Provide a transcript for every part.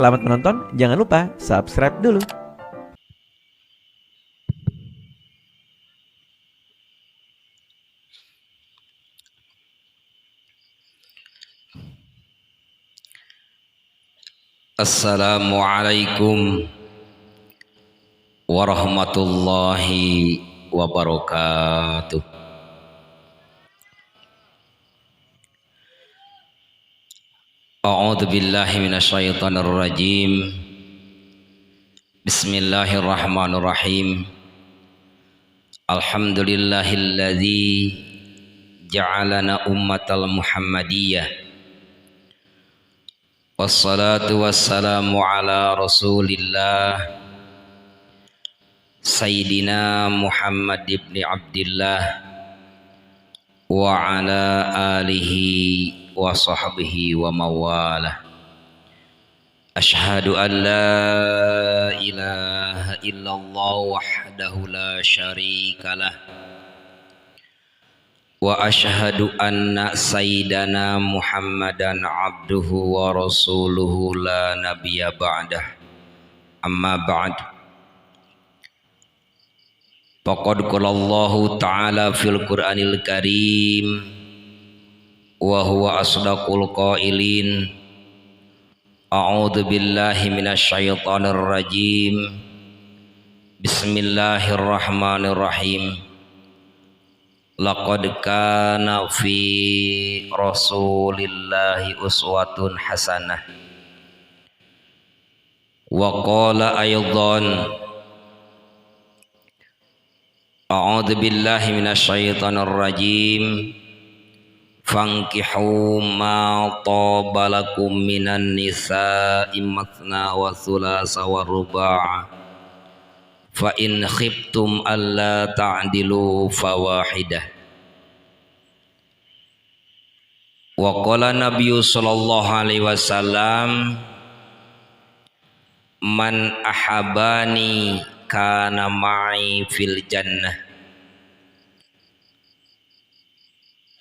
Selamat menonton, jangan lupa subscribe dulu. Assalamualaikum warahmatullahi wabarakatuh. A'udzu billahi minasyaitonir rajim. Bismillahirrahmanirrahim. Alhamdulillahilladzi ja'alana ummatal muhammadiyah. Wassalatu wassalamu ala rasulillah Sayyidina Muhammad ibn Abdillah wa ala alihi wa sahbihi wa mawalah. Ashhadu an la ilaha illallah wahdahu la syarikalah wa ashhadu anna sayyidana Muhammadan abduhu wa rasuluhu la nabiyya ba'dah. Amma ba'd. Faqad qala Allahu ta'ala fil Qur'anil Karim wa huwa asdaqul qailin. A'udzu billahi minasyaitonir rajim. Bismillahirrahmanirrahim. Laqad kana fi rasulillahi uswatun hasanah. Wa qala aidan. A'udzu billahi minasyaitonir rajim. Fankihu ma taba lakum minan nisa'i matsna wa thulatsa wa ruba' fa in khiftum alla ta'dilu fawahidah. Wa qala nabiyyu sallallahu alaihi wasallam man ahabani kana ma'i fil jannah.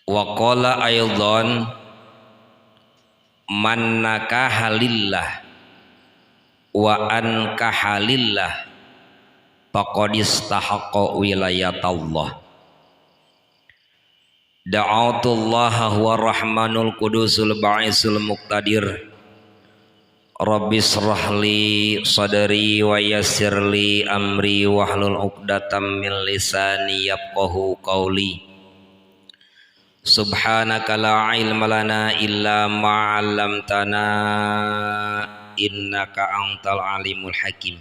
Wa qala aidan man nakaha lillah wa ankaha lillah faqad istahaqqa wilayatallah. Da'autullaha huwa rahmanul qudusul ba'isul muqtadir. Rabbi israh li sadri wa yassir li amri wahlul 'uqdatam min lisani yafqahu qawli. Subhanaka la ilma lana illa ma 'allamtana innaka antal alimul hakim.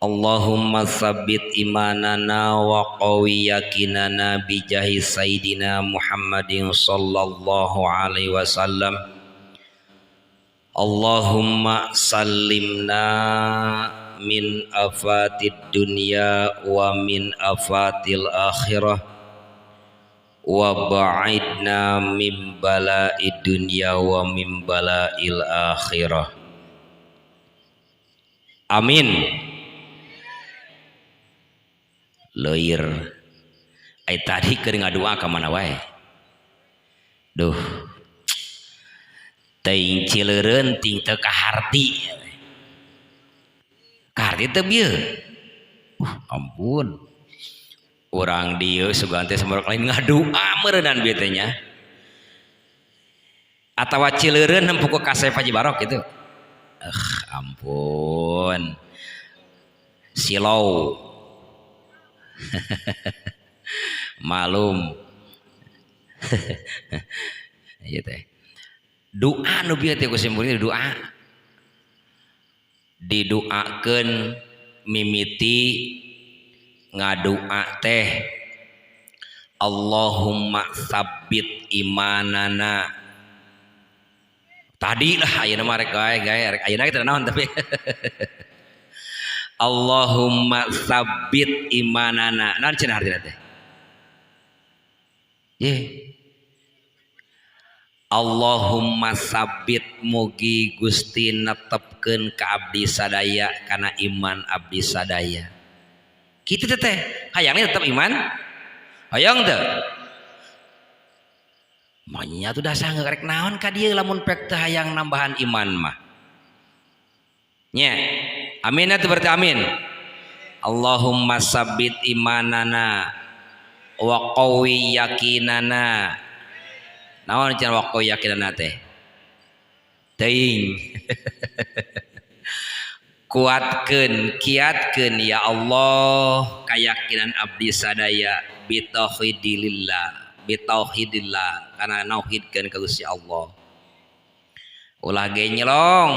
Allahumma tsabbit imanana wa qawi yakinana bijahi sayyidina Muhammadin sallallahu alaihi wasallam. Allahumma sallimna min afatid dunya wa min afatil akhirah wa ba'idna min bala'id dunya wa min bala'il akhirah. Amin. Leuir ai tadi keur ngadua ka mana wae. Duh, teuing cileureun ting teu kaharti. Kaharti teu bieu. Ampun. Urang dieu sugan teh sambarok lain ngadua meureunan bieu teh nya. Atawa cileureun nempo ku kasep Haji Barok kitu. Ampun. Silau. Malum. Ieu teh doa nu bieu teh ku simkuring doa didoakeun mimiti ngadua teh Allahumma tsabbit imanana. Tadi lah ayeuna mah rek gae gae rek ayeuna teh naon tapi Allahumma tsabbit imanana. Naon cenah artina teh? Ye. Allahumma tsabbit mugi Gusti netepkeun ka abdi sadaya kana iman abdi sadaya. Kitu teh hayangna tetep iman? Hayang teu? Manya tuh dasar ngerek naon ka dieu lamun pek teu hayang nambahan iman mah. Nya. Amin atuh berarti amin. Allahumma sabbit imanana wa qawi yakinana. Naon cenah wa qawi yakinana teh? Teuing. Kuatkeun, kiatkeun ya Allah kayakinan abdi sadaya bitauhidillah, bitauhidillah kana nauhidkeun ka Gusti Allah. Ulah genyelong.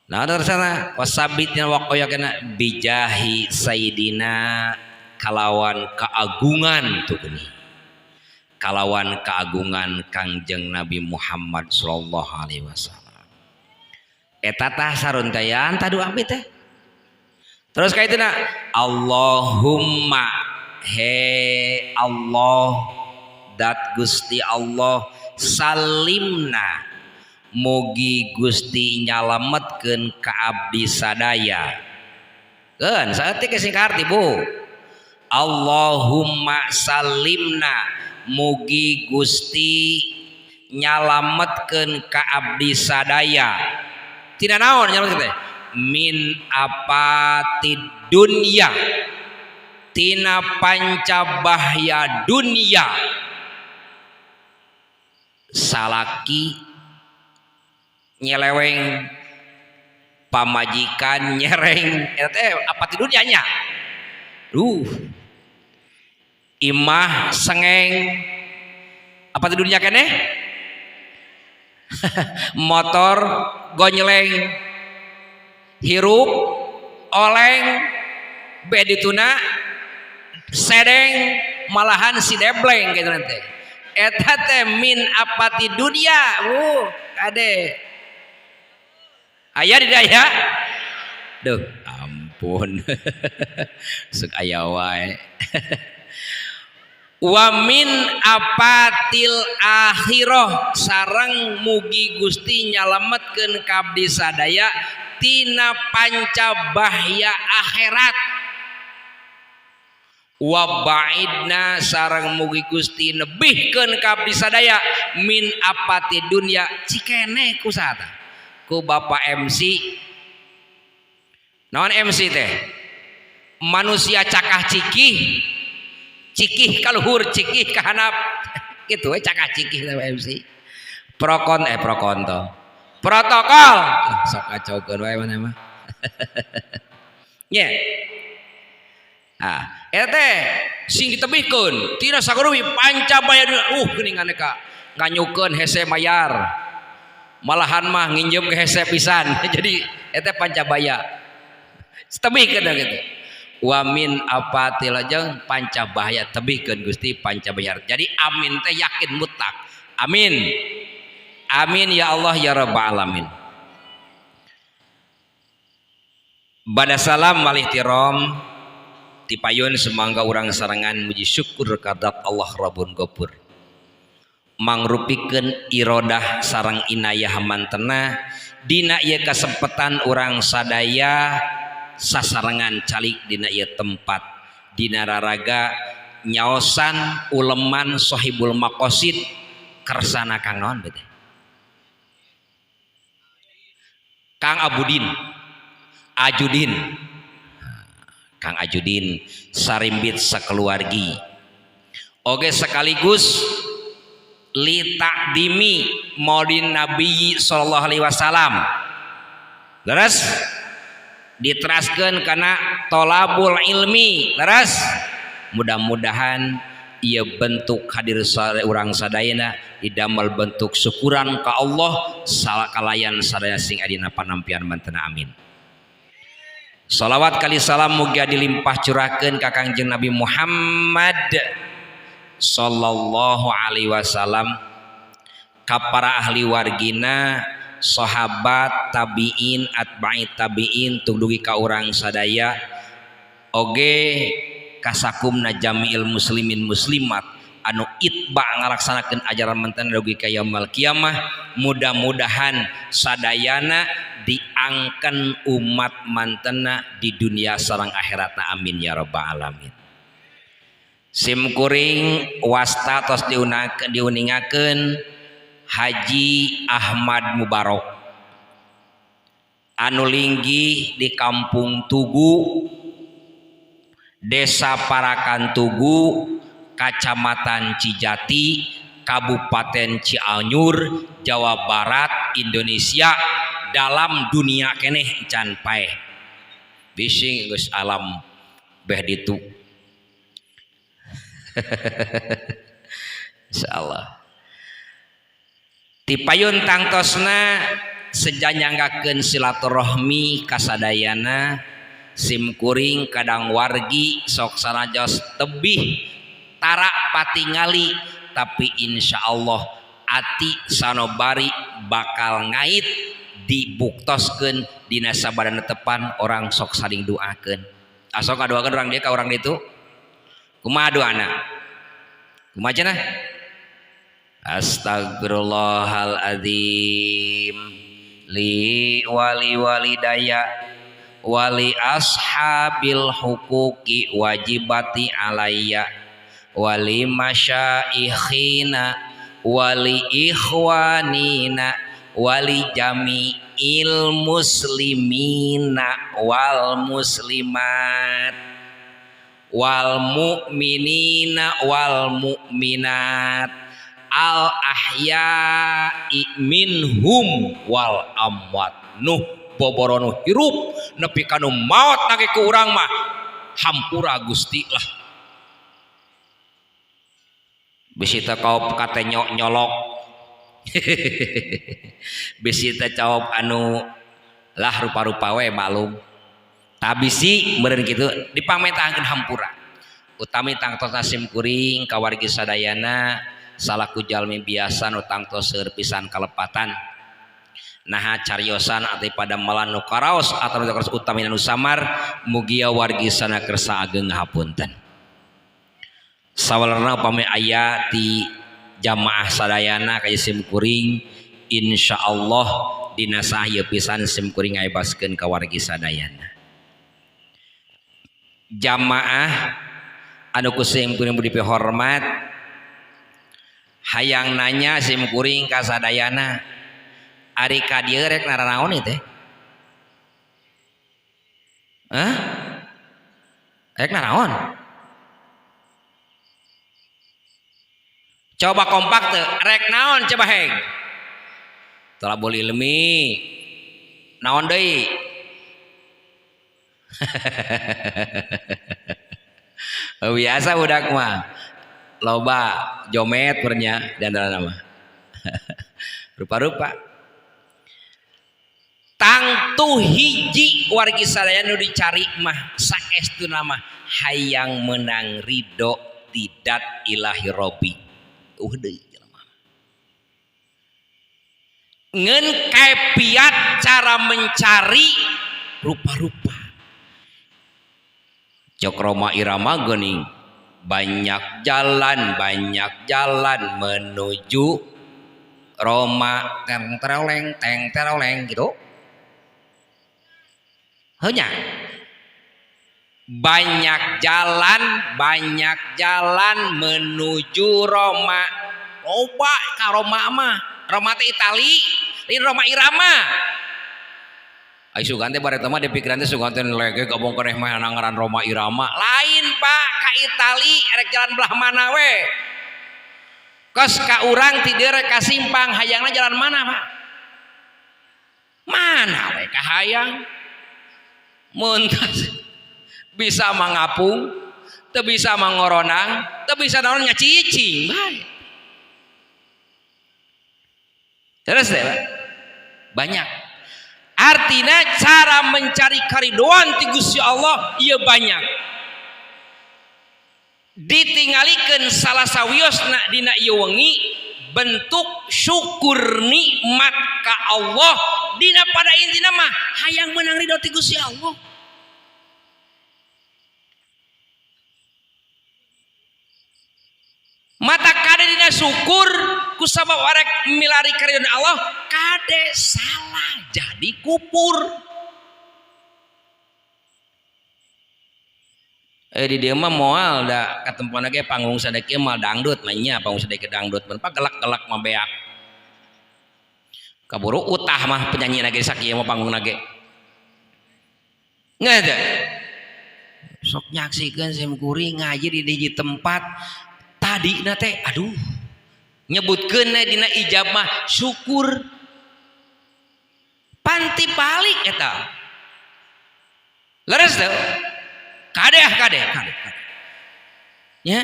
Nah tersana wasabitnya waqoya kena bijahi sayyidina kalawan keagungan tuh gini. Kalawan keagungan Kangjeng Nabi Muhammad sallallahu alaihi wasallam. Eta tah saruntayan tadu abdi teh. Terus kaituna Allahumma he Allah dat Gusti Allah salimna mugi Gusti nyalametkeun ka abdi sadaya. Keun saeutik sing kaarti Bu. Allahumma salimna mugi Gusti nyalametkeun ka abdi sadaya. Tina naon nyalametkeun teh? Min apatid dunya, tina pancabahya dunya. Salaki nyeleweng, pamajikan nyereng, eta teh apati dunyanya. Duh, imah sengeng, apati dunya keneh? Motor gonjleng, hirup oleng, bedituna sedeng, malahan si debleng gitu nanti. Eta teh min apati dunya, kade. Aya di daya? Duh, ampun. Sok aya wae. Wa min apatil akhirah sareng mugi Gusti nyalametkeun ka abdi sadaya tina panca bahya akhirat. Wa ba'idna sareng mugi Gusti nebihkeun ka abdi sadaya min apati dunya cikene ku saha ku Bapak MC. Naon MC teh? Manusia cakah cikih, cikih kaluhur, cikih kahanap. Gitu we cakah cikih teh MC. Prokon prokonto. Protokol. Sok kacaukeun wae maneh mah. Nya. Ah, eta teh sing ditebihkeun tina saguruwi panca baya geuningan ka nganyukeun hese mayar. Malahan mah nginjem ke hese pisan. Jadi eta pancabaya. Tebihkeun gitu. Wa min apatil jeung pancabaya tebihkeun Gusti pancabaya. Jadi amin teh yakin mutlak. Amin. Amin ya Allah ya rabbal alamin. Bada salam wal ihtiram tipayun semangga urang sarengan muji syukur kadat Allah Rabbun Ghafur. Mangrupikeun irodah sareng inayah mantena dina ieu kasempetan urang sadaya sasarengan calik dina ieu tempat dina raraga nyaosan uleman Sohibul Maqasid kersana Kang naon bete Kang Abudin Ajudin Kang Ajudin sarimbit sakeluargi oge sekaligus li takdimi maulid Nabi sallallahu alaihi wasallam. Leres diteraskeun kana tolabul ilmi. Leres mudah-mudahan ieu bentuk hadir urang sadayana didamel bentuk syukuran ka Allah salakalayan sadaya sing adina panampian mantena amin. Salawat kali salam mugia dilimpah curahkeun ka Kangjeng Nabi Muhammad sallallahu alaihi wasallam ka para ahli wargina sahabat tabiin atba'i tabiin tuluy ka urang sadaya oge kasakumna jami'il muslimin muslimat anu itba ngalaksanakeun ajaran menten dugi ka yaumul kiamah. Mudah-mudahan sadayana diangken umat mantena di dunia sareng akhiratna amin ya rabbal alamin. Sim kuring wasta tos diuningakeun Haji Ahmad Mubarok. Anu linggih di Kampung Tugu, Desa Parakan Tugu, Kacamatan Cijati, Kabupaten Cianjur, Jawa Barat, Indonesia. Dalam dunia keneh can paeh. Bising geus alam beh ditu. Insyaallah. Tipayun tangtosna sejanyanggakeun silaturahmi kasadayana simkuring kadang wargi sok sanajan tebih tara patingali tapi insyaallah ati sanobari bakal ngait dibuktoskeun dina sabadana tepan orang sok saling doakeun. Asok ngadoakeun orang dia ka orang ditu. Kumaha doana? Kumaha cenah? Astagfirullahaladzim li wali walidaya wali ashabil huquqi wajibati alayya wali masyaikhina wali ikhwanina wali jami'il muslimina wal muslimat wal mu'minina wal mu'minat al ahya'i minhum wal amwat. Nuh boborono hirup nepi ka nu maot nage ku urang mah hampura Gusti lah. Bisi teh kaop kate nyolok. Bisi teh caop anu lah rupa-rupa we maklum. Tabisi meureun kitu dipangmentahankeun hampura. Utami tangtosna sim kuring ka wargi sadayana salaku jalmi biasa nu tangtos seueur pisan kalepatan. Naha cariosan ati pada malan nu karaos atawa nu karaos utami nu samar mugia wargi sana kersa ageng hapunten. Sawalerna upami aya ti jamaah sadayana ka sim kuring insyaallah dina sah ieu pisan sim kuring ngaebaskeun ka wargi sadayana. Jamaah anu ku sim kuring budi pihormat hayang nanya sim kuring ka sadayana ari ka dieu rek naranaon ieu teh? Hah? Rek naraon? Coba kompak teu rek naon coba heng? Thalabul ilmi. Naon deui? Biasa budak mah. Loba jomet pernya dan nama. Rupa-rupa. Tangtu hiji wargi sadaya nu dicari mah saestuna mah hayang menang ridho tidak ilahi robbi. Deui jelema. Ngeun kaifiat cara mencari rupa-rupa. Cok Roma Irama geuning banyak jalan menuju Roma teng teroleng gitu. Heunya. Banyak jalan menuju Roma. Loba ka Roma mah. Roma teh Itali, lain Roma Irama. Ai sugan teh bareta mah dipikiran teh sugan teh lege gabung keneh mah ngaran Roma Irama. Lain Pak, ka Itali rek jalan belah mana we. Kos ka urang ti dieu rek ka simpang hayangna jalan mana Pak? Mana we ka hayang? Mun bisa mangapung, teu bisa mangoronang, teu bisa naon nya cicing bae. Terus deh, Pak. Banyak. Artinya cara mencari karidoan ti Gusti Allah ieu banyak. Ditinggalikeun salah sawiosna dina ieu wengi bentuk syukur nikmat ka Allah dina pada intina mah hayang meunang ridho ti Gusti Allah. Mata kade dina syukur kusabab arek milari karidhoan Allah kade salah jadi kupur. Di dieu mah moal da katempona ge panggung sadeki mah dangdut mah nya panggung sadeki dangdut mun pagelak-gelak mah beak. Kaburu utah mah penyanyi nage sakieu mah panggung nage. Nggak ada. Sok nyaksikeun sim kuring ngaji di hiji tempat tadi na teh aduh nyebutkeun dina ijab mah syukur panti balik eta. Leres teu? Kade kade kade. Ya.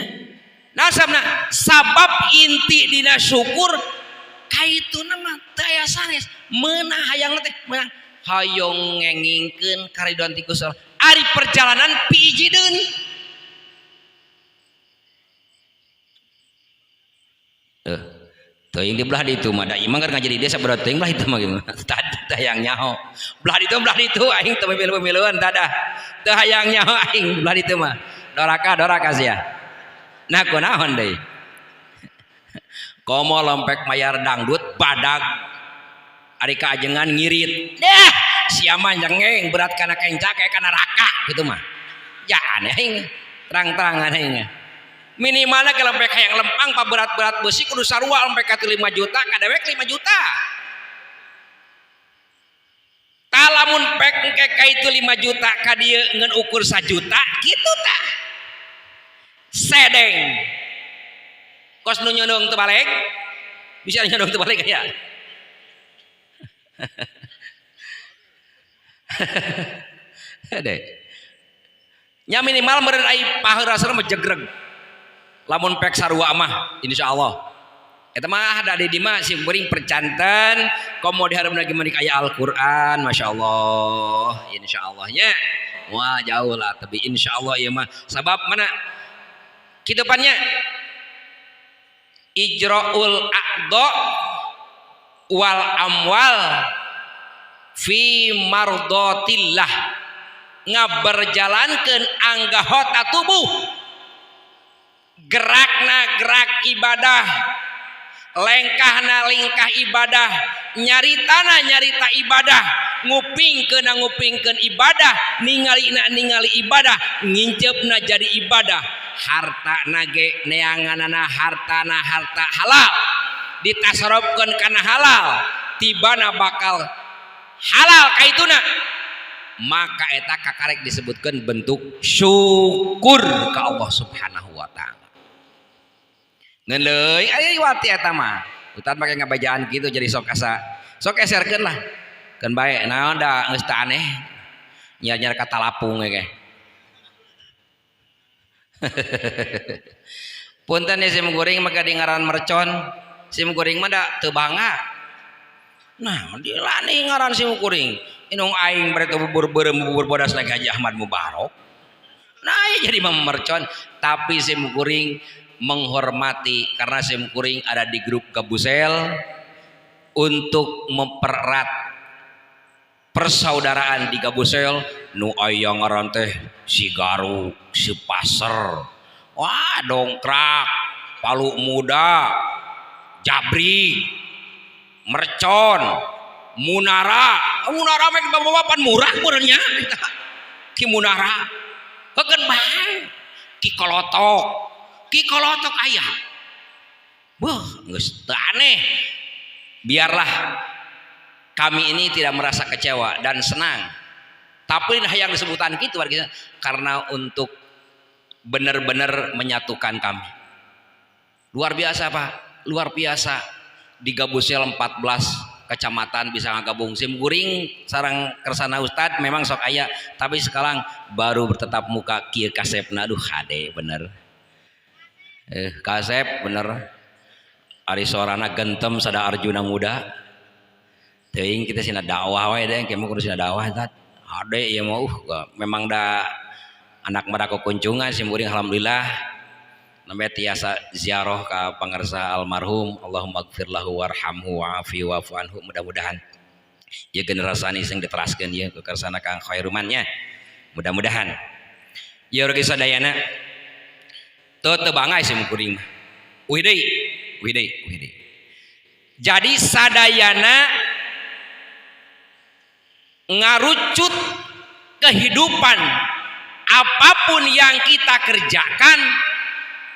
Nasabna sabab inti dina syukur kaituna mah teu aya sanes meunang hayang teh meunang hoyong ngengingkeun karidoan ti Gusti Allah. Ari perjalanan piijideun. Teuing di belah ditu mah da imah keur ngaji di desa berat teuing belah itu mah gimana? Tadi teh hayang nyaho. Belah ditu aing teu milu-miluan tadah. Teu hayang nyaho aing belah ditu mah. Doraka doraka sia. Nah kunaon deui? Komo lompek mayar dangdut badag. Ari kaajengan ngirit. Dah sia mah jengeng berat kana kenca kayak kana neraka gitu mah. Ya aneh aing. Terang-terangan aing. Minimalnya kalau lempek hayang lempang pa berat-berat besi kudu sarua lempek ka 5 juta kadewek 5 juta. Talamun pek engke ka itu 5 juta ka dieu ngan ukur 1 juta kitu tah. Sedeng. Kos nu nyondong teu balik? Bisa nyondong teu balik ya? Deh. Nya minimal meureun ai paheurasna mah jegreg. Lamun pek sarua mah insyaallah. Eta mah da di dieu mah sim kuring percanten komo dihareup lagi meni aya Al-Qur'an masyaallah insyaallah nya. Wah jauh lah tapi insyaallah ieu mah sabab mana kidupannya ijraul a'dha wal amwal fi mardatillah ngaberjalankeun anggota tubuh gerakna gerak ibadah lengkahna lingkah ibadah nyaritana nyarita ibadah ngupingkeun ngupingkeun ibadah ningalina ningali ibadah nginceupna jadi ibadah harta nage neanganana hartana harta halal ditasarufkeun kana halal tibana bakal halal kaituna maka eta kakarek disebutkeun bentuk syukur ka Allah Subhanahu wa taala. Ngeun leuy aya wati eta mah. Utan make ngabajaan kitu jadi sok asa sok eserkeun lah. Keun bae naon da geus teu aneh. Nyar-nyar ka talapung ge. Punten ye sim kuring maka di ngaran mercon. Sim kuring mah da teu bangga. Nah, dilani ngaran sim kuring. Inung aing bari teu bubur beureum bubur bodas lagi Haji Ahmad Mubarok. Nah, ya jadi mercon, tapi sim kuring menghormati karena sim kuring ada di grup Gabusel untuk mempererat persaudaraan di Gabusel nu aya ngaran teh si Garu, si Pasar, wah dongkrak, Palu Muda, Jabri, Mercon, Munara, Munara mah bapak-bapak murah murahnya, Ki Munara, keun bae, Ki Kolotok, Ki Kolotok aya, wah geus teu aneh, biarlah kami ini tidak merasa kecewa dan senang, tapi yang disebutan gitu karena untuk benar-benar menyatukan kami. Luar biasa Pak, luar biasa. Di Gabusel 14 kecamatan bisa ngagabung. Sim kuring sarang kersana ustad memang sok aya, tapi sekarang baru bertetap muka kieu kasepna aduh hade bener. Kasep bener. Ari sorana gentem sada Arjuna muda. Teuing kita sina dakwah wae deh, ke mah kudu sina dakwah eta. Hade ieu mah memang da anak merako kunjungan sim kuring alhamdulillah. Namanya tiasa ziarah ka pangarsa almarhum Allahumma gfir lahu warhamhu wa'afi wa'fu anhu mudah-mudahan ya generasi sing diteraskeun ieu ku kersana Kang Khairuman nya mudah-mudahan ya urang sadayana teu teu bangga sim kuring mah uih deui uih deui uih deui jadi sadayana ngarucut kehidupan apapun yang kita kerjakan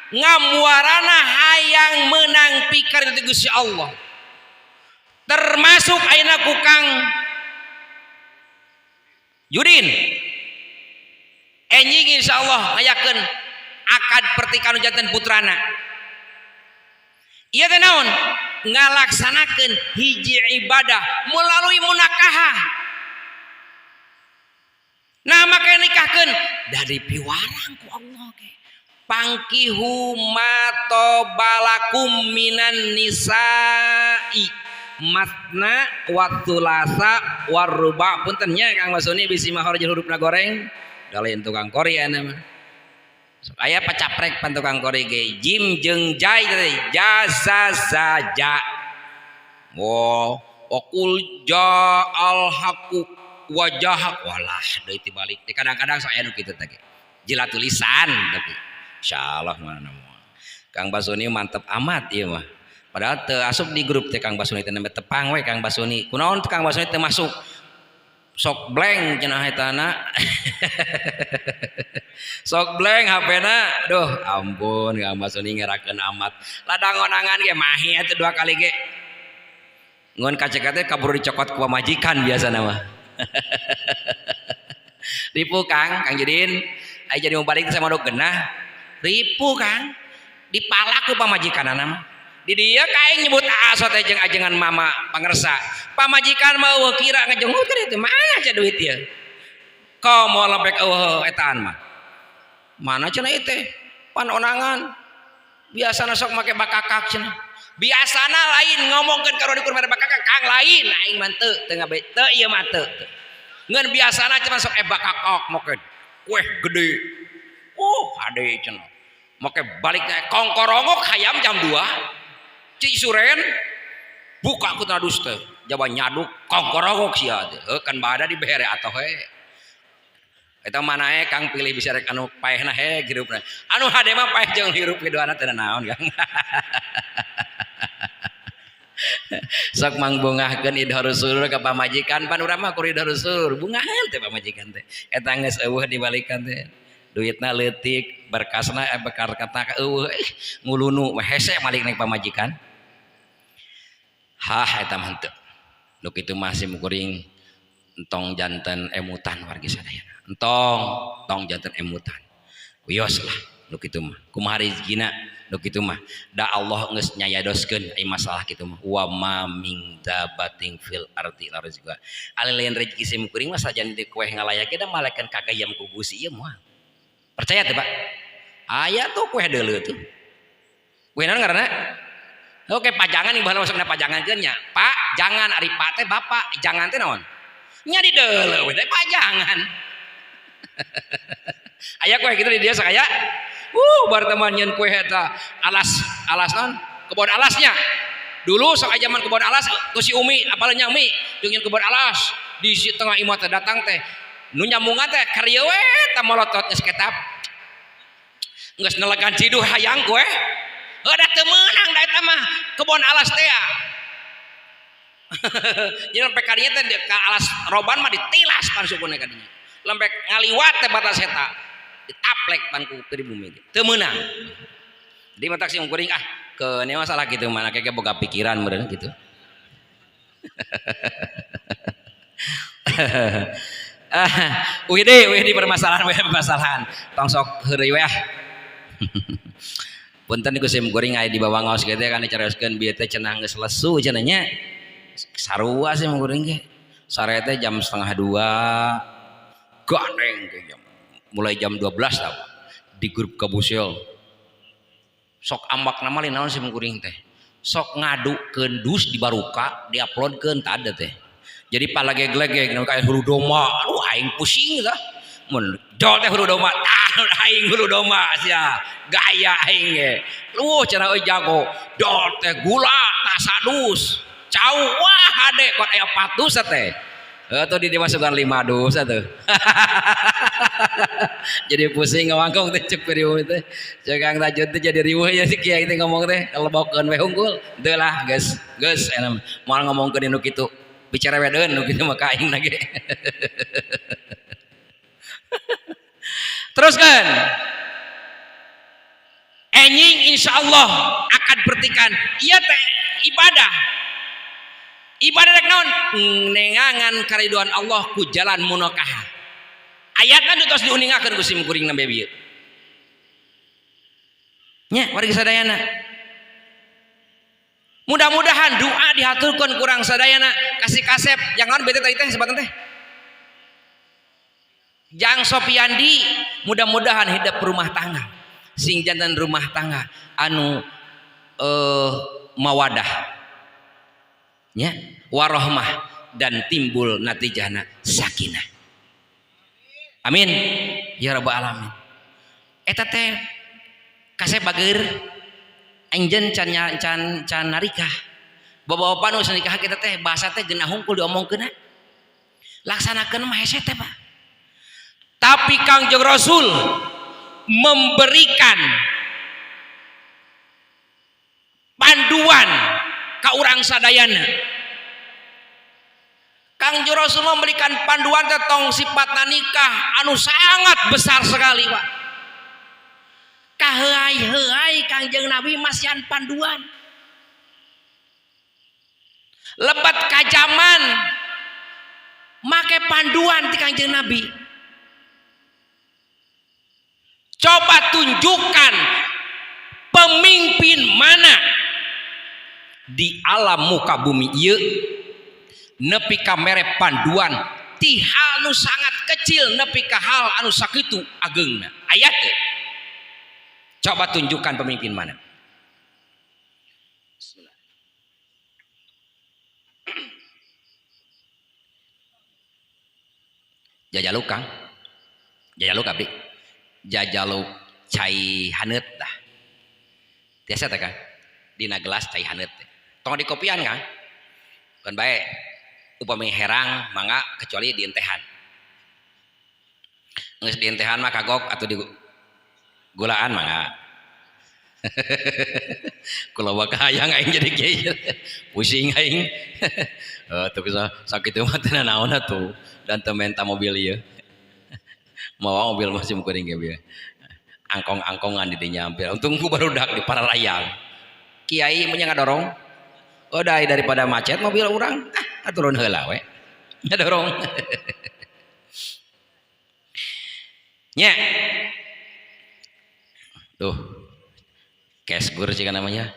ngamuarana hayang menang pikir ti Gusti Allah termasuk ayeuna ku Kang Yudin Enjing insyaallah ngayakeun akad pertikahan janten putrana. Ieu teh naon? Ngalaksanakeun hiji ibadah melalui munakahah. Nah make nikahkeun dari piwarang ku Allah ge. Pangkihu ma tobalakum minan nisa'i matna wa thulatha warruba. Punten nya Kang Basuni bisi mahor jeung hurufna goreng. Da lain tukang kori aya mah. Sok aya pacaprek pan tukang kori ge jim jeung jai teh jaza zaja. Wo waqul ja'al haqu wajah walah deui tibalik. Kadang-kadang sok aya nu kitu teh ge. Jila tulisan tapi insyaallah mana moal. Kang Basuni mantep amat ieu mah. Padahal teu asup di grup teh Kang Basuni teh nembe tepang we Kang Basuni. Kunaon Kang Basuni teu masuk? Sok blank cenah etana. Sok blank HP-na. Duh, ampun Kang Basuni ngerakeun amat. Ladang onangan ge mahi atuh dua kali ge. Ngon kacek teh kaburu dicokot ku pamajikan biasana mah. Ripu Kang, Kang Judin. Aya jadi mau balik sama dok genah. Ripu Kang. Dipalak ku pamajikanana mah. Di dieu ka aing nyebut aso teh jeung ajengan mama pangersa. Pamajikan mah eueuh kira ngajenggut kan itu mana sia duit ieu. Komo lempek eueuh etaan mah. Mana cenah ieu teh? Pan onangan. Biasana sok make bakakak cenah. Biasana lain ngomongkeun ka dikur mere bakakak Kang lain aing mah teu teu ngabe teu ieu mah teu. Ngan biasana cenah sok bakakak make kueh gede. Oh, hade cenah. Make balik kongkorongok hayam jam 2. Cisuren buka ku tadus teh jawa nyaduk kongkorongok sia teh heuh kan bada dibere atoh we eta manae Kang pilih bisa rek anu paehna he hirupna anu hade mah paeh jeung hirup hiduana teh naon Kang. Sok mangbungahkeun idharus surur ka pamajikan pan urang mah kur idharus surur bungahan teh pamajikan teh eta geus eueuh dibalikan teh duitna leutik berkasna bekar kata eueuh ngulunu hese malik naik pamajikan. Hah eta mah henteu. Nu kitu mah sim kuring entong janten emutan wargi sadayana. Entong tong janten emutan. Wios lah nu kitu mah. Kumaha rezekina nu kitu mah. Da Allah geus nyayadoskeun ai masalah kitu mah. Wa ma min dabatin fil ardi la rizqa. Alelain rezeki sim kuring mah sajan di kueh ngalayak da malakan kagayam ku Gusti ieu moal. Percaya teh Pak? Aya tuh kueh deuleu tuh. Kueh naon ngaranna? Oke, pajangan nih baheula masukna pajangan keun nya. Pak, jangan ari pak teh bapak, jangan teh naon? Nya di deuleu we teh pajangan. Aya kue kitu di dieu sakaya. Bar teman nyeun kue eta alas alas naon? Kebon alasnya. Dulu sok aya zaman kebon alas ku si Umi, apalnya nya Umi, jeung nyeun kebon alas di tengah imah teh datang teh. Nu nyambungan teh karya we tah molotot geus ketap. Geus nelegan ciduh hayang kue. Udah teu meunang da eta mah kebon alas teh ya. Jadi lempek kadinya teh ka alas roban mah ditilas pan sukuna kadinya. Lempek ngaliwat teh batas eta ditaplek pan ku pribumi ge. Teu meunang. Jadi matak sim kuring ah keun masalah kitu mana keke boga pikiran meureun kitu. Uih deui permasalahan we permasalahan. Tong sok heureuy we ah. Punten iku sim kuring aya di bawah ngaos kieu teh kan dicarioskeun bieu teh cenah geus lesu cenah nya. Sarua sim kuring ge. Sare teh jam 1:30 gandeng ge jam. Mulai jam 12 tah di grup Kabusil. Sok ambak nama lain naon sim kuring teh. Sok ngadukeun dus di baruka diuploadkeun tah ada teh. Jadi palageg-legeg nu kayak hulu domba. Aduh aing pusing lah. Mun jol teh hulu domba, tah aing hulu domba sia. Gaya aing ge. Lu cenah euy jago. Dol teh gula tasadus. Cau wah hade kot aya 4 dus teh. Atuh di dimasukan 5 dus atuh. Jadi pusing ngawangkong teh cek periu teh. Cek Kang Tajud teh jadi riweuh ya si kiai teh ngomong teh kelebokeun we hungkul. Teu lah geus geus enak moal ngomongkeun nu kitu. Bicara wedeun nu kitu mah ka aing ge. Teruskan. Enjing insyaallah akan pertikan ieu teh ibadah. Ibadah rek naon? Nengangan kariduan Allah ku jalan munakah. Ayatna nu tos diuningakeun ku sim kuring nembe bieu. Nya wargi sadayana. Mudah-mudahan doa dihaturkeun kurang sadayana kasih kasep jangan bete tadi teh sebatan teh. Jang Sopiandi mudah-mudahan hidup rumah tangga sing jantan rumah tangga anu mawadah nya warohmah dan timbul natijahna sakinah. Amin ya rabbal alamin. Eta teh kasep bager anjeun can narikah. Bapak-bapak nu nikah kita teh bahasa teh geunah hungkul diomongkeunna. Laksanakeun mah hese teh Pak. Tapi Kangjeng Rasul memberikan panduan ka urang sadayana. Kangjeng Rasul memberikan panduan tentang sifat nikah anu sangat besar sekali Pak. Kaheuai-heuai Kangjeng Nabi masihan panduan. Lebat kajaman make panduan ti Kangjeng Nabi. Coba tunjukkan pemimpin mana di alam muka bumi ieu nepi ka mere panduan ti hal nu sangat kecil nepi ka hal anu sakitu ageungna. Aya teu? Coba tunjukkan pemimpin mana. Bismillah. Jajaluk Kang. Jajaluk abdi. Jajaluk cai haneut tah. Biasa teh Kang. Dina gelas cai haneut teh. Tong dikopian Kang. Kan bae upami herang mangga kecuali dientehan. Geus dientehan mah kagok atau di gulaan mangga. Kula bakal hayang aing jadi kiai. Pusing aing. Tuh sakitu mah teu naon atuh dan teu menta mobil ieu. Mawa mobil masih kuring ge bieu. Angkong-angkongan di dinya hampir. Untung ku barudak di pararayang. Kiai mah ngadorong. Oh dai daripada macet mobil urang, ah turun heula we. Ngadorong. Nya. Tuh. Kesgur sih kan namanya.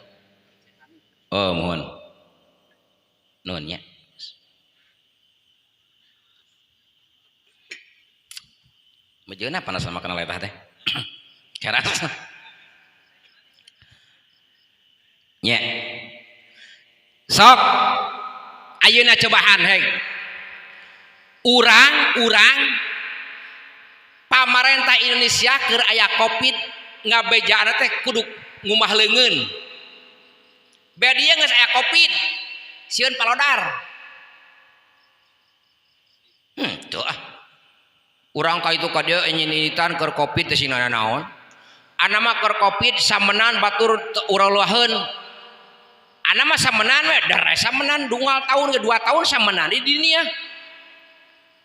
Oh, mohon. Nuhun nya. Mejeuna panas sama kena letah teh. Keras. Nya. Sok ayeuna cobaan heng. Urang-urang pamarentah Indonesia keur aya Covid ngabejaan teh kudu ngumah leungeun. Beda dieu geus aya Covid, sieun palodar. Tuh ah. Urang ka itu ka dieu nyinitan keur Covid teh sing nanaon. Ana mah keur Covid samenan batur urang luaheun. Ana mah samenan we, dere samenan dunggal tahun ke 2 tahun samenan di dunia.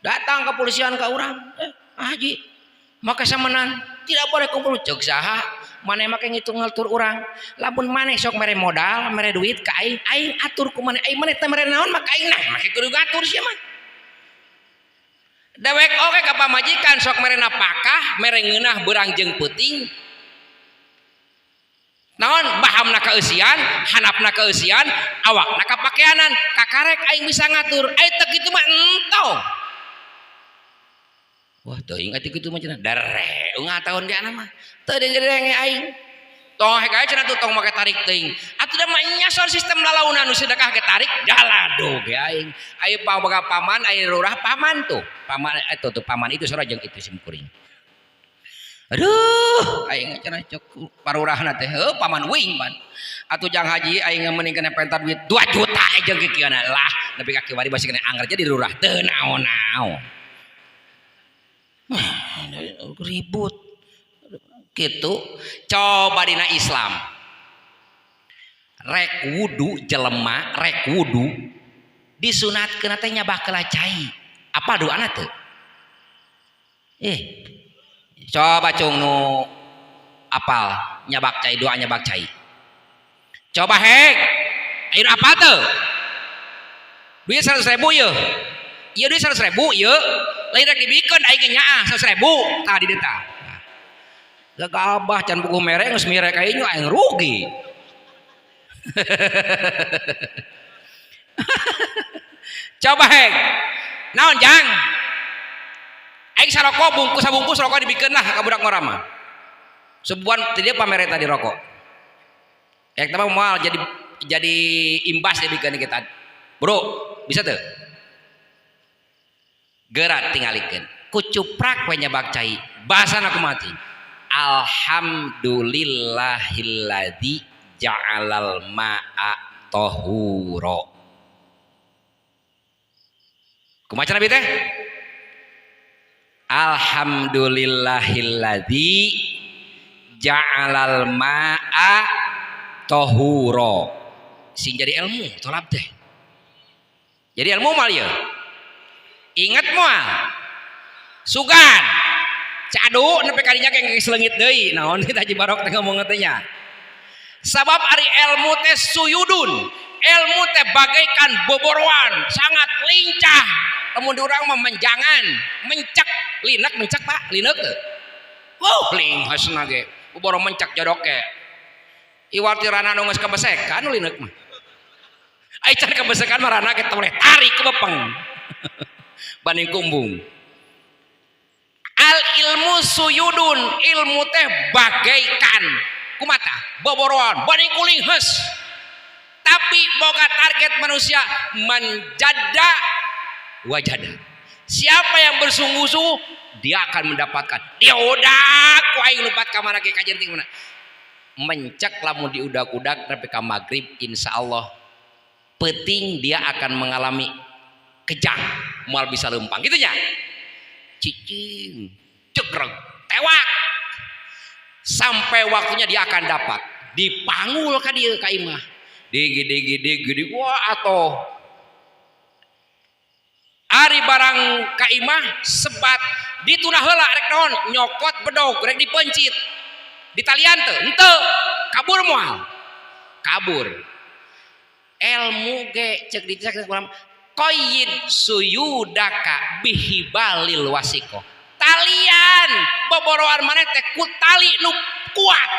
Datang kepolisian ka urang, haji, maka samenan tidak boleh kumpul ceuk saha. Maneh make ngitung ngatur urang. Lamun maneh sok mere modal, mere duit ka aing, aing atur ku maneh. Aing maneh teh mere naon maka aing nah make kudu ngatur sia mah. Dewek oge ka pamajikan sok mere napakah, mere ngeunah beurang jeung peuting. Naon bahamna kaeusian, hanapna kaeusian, awakna kapakeanan, kakarek aing bisa ngatur. Aing teu kitu mah entong. Wah, teuing atuh kitu mah cenah. Dere, ungah tahun ge ana mah. Teu denge aing. Tong hek ae cenah tuh tong make tarik teuing. Atuh da mah nyasor sistem lalaunan nu sedekah ge tarik, jalado ge aing. Ayo boga paman, ayo lurah paman tuh. Paman itu tuh paman itu sora jeung itu sim kuring. Aduh, aing cenah cek parurahna teh, heuh paman uing pan. Atuh jang haji aing mending kena pentar duit 2 juta jeung kikieuana lah, nepi ka kiwari basi kena anggar jadi lurah teu naon-naon. Ribut. Gitu. Coba dina Islam. Rek wudu jelema, rek wudu disunatkeun teh nyabak heula cai. Apa doana teu? Coba cung nu apal nyabak cai, doa nyabak cai. Coba heng. Ayo apa teu? Duit 100.000 yeuh. Ieu duit 100.000 ieu. Lain rek dibikeun aing ge nyaah 100.000 tah di dieu tah. Gagabah can puguh mere geus mere ka aing aing rugi. Coba heng. Naon jang? Aing saroko bungkus sabungkus rokok dibikeun lah ka budak ngora mah. Sebuan tadi pamere tadi rokok. Ek teh mah moal jadi imbas dibikeun kita. Bro, bisa teu? Geura tingalikeun. Kucuprak we nyabak cai. Bahasana kumaha cing? Alhamdulillahilladzi ja'alal ma'a tahura. Kumaha cenah bi teh? Alhamdulillahilladzi ja'alal ma'a tahura. Sing jadi ilmu tolab teh. Jadi ilmu mal ieu. Ingat moal. Sugan. Cadu nepi ka dinya ge geus leungit deui. Naon teh Haji Barok teh ngomong teh nya. Sabab ari ilmu teh suyudun. Ilmu teh bagaikan boboroan, sangat lincah. Lamun di urang mah menjangan, mencak, linek mencak Pak, linek teu. Wuh, linghasna ge. Boboro mencak jodok ge. Iwal ti rana nu geus kabesekan nu linek mah. Ai can kabesekan mah rana ge teh boleh tarik ke bepeng. Banding kumbung. Al ilmu suyudun, ilmu teh bagaikan kumata, boboroan, banding kuling hes. Tapi boga target manusia menjada wajada. Siapa yang bersungguh-sungguh dia akan mendapatkan. Dia udah ku aing lupat ka mana ge kajenting mana. Mencek lamun diudag-udag nepi ka magrib insyaallah peuting dia akan mengalami kejang, moal bisa lempang gitu nya. Cicing, cegreg, tewak. Sampai waktunya dia akan dapat. Dipanggul ka dieu ka imah. Digi digi digi digi wah atoh. Ari barang ka imah sebat ditunah heula rek naon nyokot bedog rek dipencit. Ditalian teu? Henteu. Kabur moal. Kabur. Ilmu ge cek dicek urang qayyid suyudaka bihibalil wasiko. Talian boboroan maneh teh ku tali nu kuat.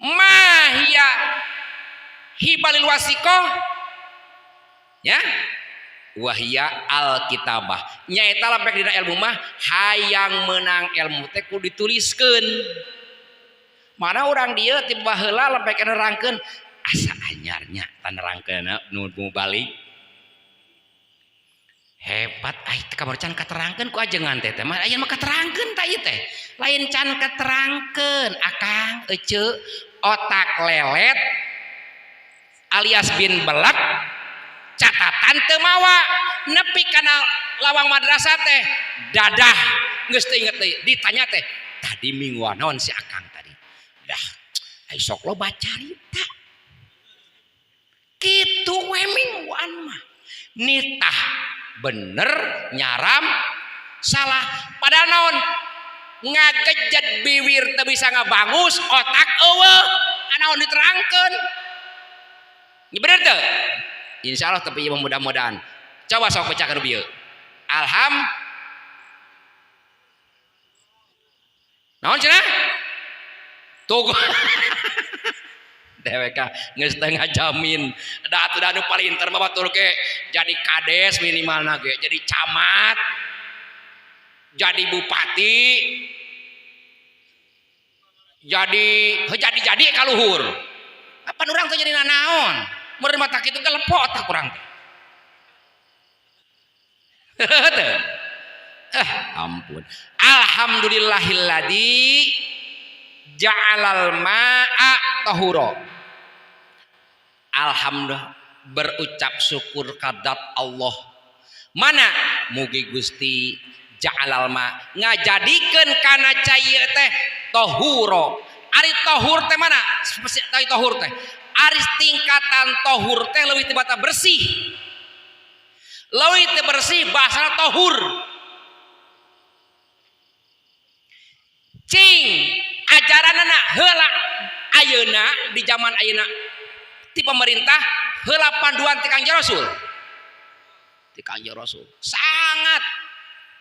Mahia hibalil wasiko ya wahia alkitabah nyaeta lampek dina ilmu mah hayang menang ilmu teh kudu dituliskeun. Mana urang dieu ti baheula lampek nerangkeun asa anyarnya tanerangkeun nu balik hebat ai teh kamar can katerangkeun ku ajengan teh teh mah aya mah katerangkeun ta ieu teh lain can katerangkeun akang eceu otak lelet alias bin belak catatan teu mawa nepi kana lawang madrasah teh dadah geus teu inget deui ditanya teh tadi mingguan naon si akang tadi dah ai sok loba carita kitu we mingguan mah nitah bener nyaram salah padahal naon ngagejet biwir teu bisa ngabangus otak eueuh naon diterangkeun bener teu insyaallah tapi ieu mudah-mudahan coba sok pecahkeun bieu alham naon cenah tuh dewek geus teu ngajamin da atuh da nu palinter mah batur ge jadi kades minimalna ge jadi camat jadi bupati jadi jadi-jadi kaluhur kapan urang teh jadi nanaon mun mata kitu ge lepok otak urang teh ampun alhamdulillahilladzi ja'alal ma'a tahura. Alhamdulillah berucap syukur kadat Allah. Mana mugi Gusti ja'alal ma ngajadikeun kana cai teh tahura. Ari tahur teh mana? Ari tahur teh. Ari tingkatan tahur teh leuwih teu bata bersih. Leuwih teu bersih bahasana tahur. Cing ajaranana heula ayeuna di zaman ayeuna ti pemerintah heula panduan ti Kangjeng Rasul. Ti Kangjeng Rasul. Sangat.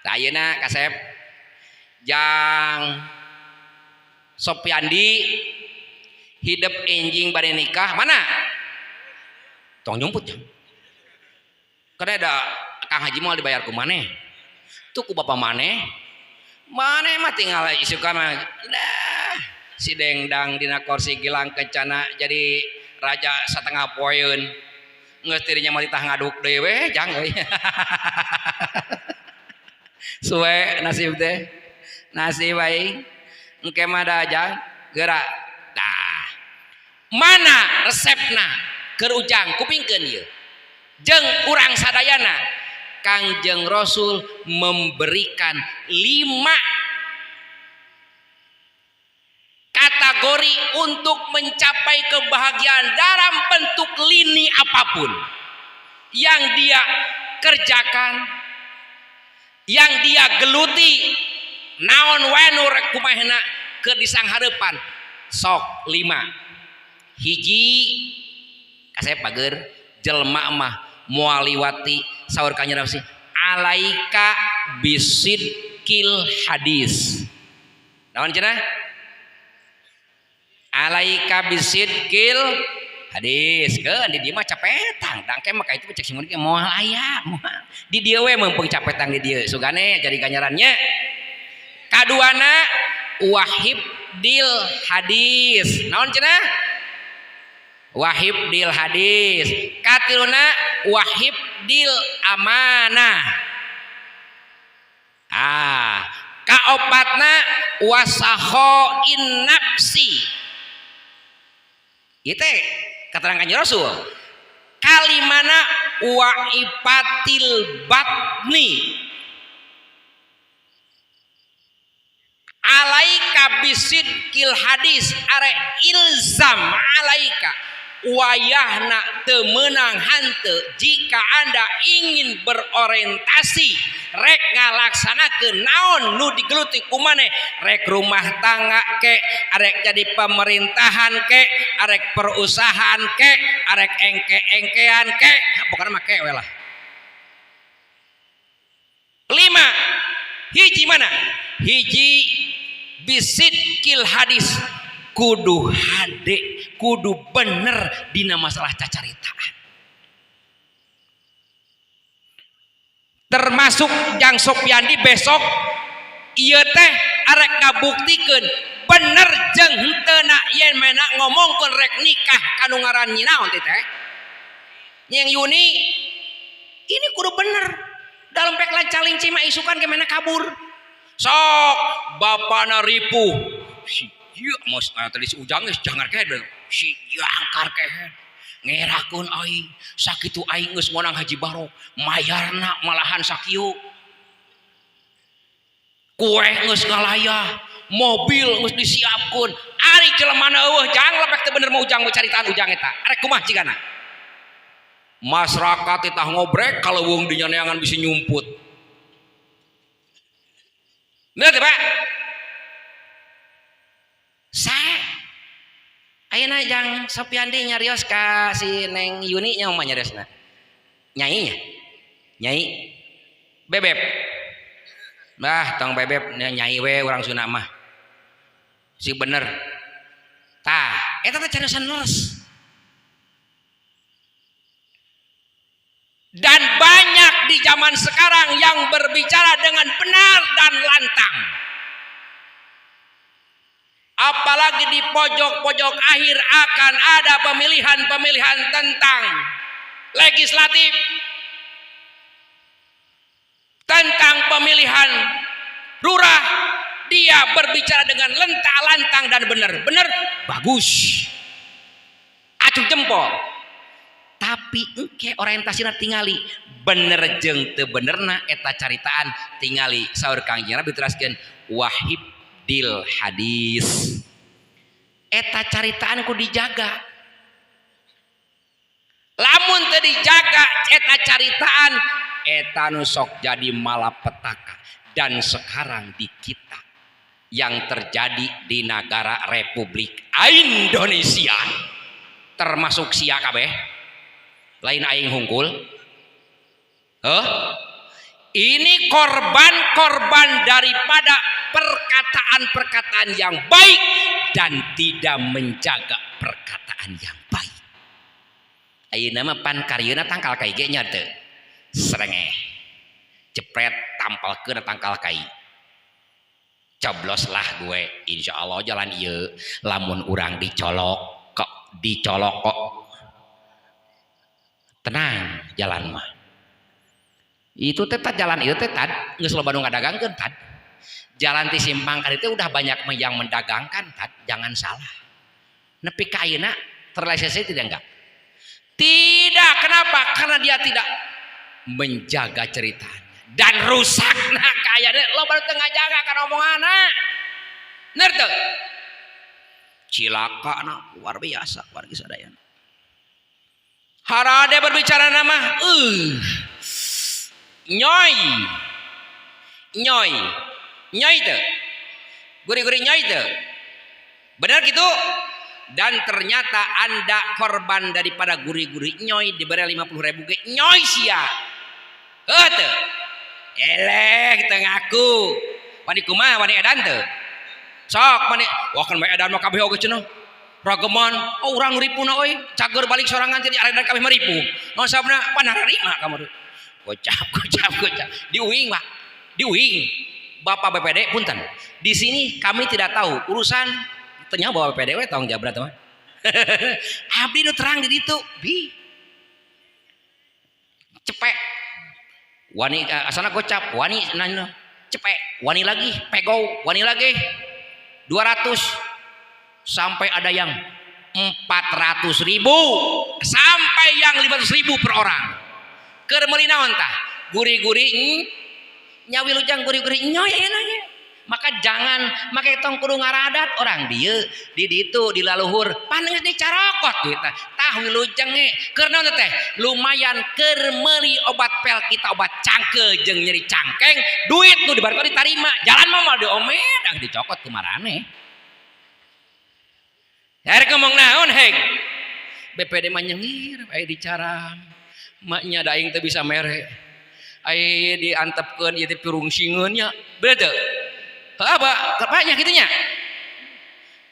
Tah ayeuna kasep jang Sopiandi hidup enjing bade nikah mana? Tong nyumput jang. Kada ada Kang Haji moal dibayar ku maneh. Tuh ku bapak maneh. Maneh mah tinggal isukan mah. Dah si dengdang dina kursi gilang kencana jadi raja setengah poeun. Geus dirinya mah titah ngaduk deui we jang euy. Suwe nasib teh. Nasib aing. Engke mah da jang geura. Tah. Mana resepna keur ujang kupingkeun ieu. Jeung urang sadayana Kangjeng Rasul memberikan 5 kategori untuk mencapai kebahagiaan dalam bentuk lini apapun yang dia kerjakan, yang dia geluti, naon wae nu rek kumahena keur disanghareupan. Sok 5. Hiji kasep bager jelema mah moal liwati saur Kanjeng Rasul alaika bisidqil hadis. Naon cenah? Alaika bisidqil hadis. Keun di dieu mah capetang, dangke mah ka itu cek si mun ge moal aya, moal. Di dieu we meungpeung capetang di dieu sugane jadi ganjarannya. Kaduana wahib dil hadis. Naon cenah? Wahib dil hadis. Katiluna wahib dil amanah. Ah, kaopatna wasaho in nafsi. Ieu teh keterangan Kanjeng Rasul. Kalimana wa ifatil batni. Alaika bisidqil hadis are ilzam alaika wayahna teu meunang hanteu jika Anda ingin berorientasi rek ngalaksanakeun naon nu digeluti ku maneh, rek rumah tangga ke, arek jadi pemerintahan ke, arek perusahaan ke, arek engke-engkean ke, pokokna mah ke we lah. 5. Hiji mana? Hiji bisidqil hadis, kudu hade, kudu bener dina masalah cacaritaan. Termasuk Jang Sopiandi besok ieu teh arek ngabuktikeun bener jeung henteu na yen mena ngomongkeun rek nikah kanu ngaran nyi naon teh teh. Nyeng Yuni ini kudu bener. Dalam pek lancalinci mah isukan ge mena kabur. Sok bapana ripuh. Si ieu mos tadi si Ujang geus jangar kehed. Si jangkar kehed. Ngerakeun aing sakitu aing geus meunang Haji Barok mayarna malahan sakieu. Kue geus ngalayah, mobil geus disiapkeun. Ari jelemana eueuh jang lepek teu bener mah Ujang caritaan Ujang eta. Arek kumaha cigana? Masyarakat titah ngobrek kalau wong di nyaneangan bisa nyumput. Bener teh, Pak? Sae. Ayeuna Jang Sopiandi nyarios ka si Neng Yuni nya mah nyariosna. Nyai nya. Nyai Bebeb. Bah, tong Bebeb nyai we urang Sunda mah. Si bener. Tah, eta teh cariosan leres. Dan banyak di zaman sekarang yang berbicara dengan benar dan lantang. Apalagi di pojok-pojok akhir akan ada pemilihan-pemilihan tentang legislatif, tentang pemilihan lurah. Dia berbicara dengan lentang, lantang dan benar. Benar, bagus. Acung jempol. Tapi engke orientasina tingali bener jeung teu benerna eta caritaan tingali saur Kangjeng Nabi teraskeun wahib dil hadis. Eta caritaan ku dijaga. Lamun teu dijaga eta caritaan eta nu sok jadi malapetaka. Dan sekarang di kita yang terjadi di negara Republik Indonesia termasuk sia kabeh lain aing hungkul. Huh? Ini korban-korban daripada perkataan-perkataan yang baik dan tidak menjaga perkataan yang baik. Ayeuna mah pan karieuna tangkal kai ge nya teu. Serengeh. Jepret tampalkeun tangkal kai. Cobloslah gue, insya Allah jalan ieu. Lamun urang dicolok kok, dicolok kok tenang jalan mah. Itu teh jalan itu teh tad geus loba nu ngadagangkeun tad. Jalan ti simpang ka itu udah banyak yang mendagangkan tad, jangan salah. Nepi ka ayeuna terrealisasi tidak? Enggak? Tidak. Kenapa? Karena dia tidak menjaga ceritanya dan rusak. Nah, kayaknya loba teu ngajaga kana omonganna. Bener teu? Cilaka na luar biasa wargi sadayana. Harade berbicara nama nyoy nyoy nyoy teu, guri-guri nyoy teu, benar gitu. Dan ternyata Anda korban daripada guri-guri nyoy. Diberi 50 ribu ge nyoy sia. Heuh teu? Eleh, kita ngaku wani kumaha, wani edan teu? Sok wani. Wah, kan edan mah kabeh oge cenah rageman. Oh, urang ripuna euy, cager balik sorangan jadi aredan kabeh mah ripu. Naon sababna? Panarima kamu gocap gocap gocap. Diuing, Pak, diuing Bapak BPD. Punten, di sini kami tidak tahu urusan tanya bawa BPD we, tong jabra mah. Abdi nu terang di ditu bi cepek wani, asana gocap wani nanya cepek wani lagi, pego wani lagi 200, sampai ada yang 400 ribu, sampai yang 500 ribu per orang. Keur meuli naon tah? Guri-guri nya wilujeng guri-guri nyoy ayeuna ge. Maka jangan make, tong kudu ngaradat orang dieu di ditu di laluhur pan geus dicarokot duitna tah. Wilujeng ge keur naon teh? Lumayan keur meuli obat pel kita, obat cangkeul jeung nyeri cangkeng. Duit nu dibarko ditarima jalan mah moal diomen, ah dicokot ku maraneh. Erek ngomong naon heg? BPD mah nyengir aya dicaram maknya, da aing teu bisa mere, ai diantepkeun ieu teh pirungsingeun nya. Bener teu? Apa banyak gitu nya.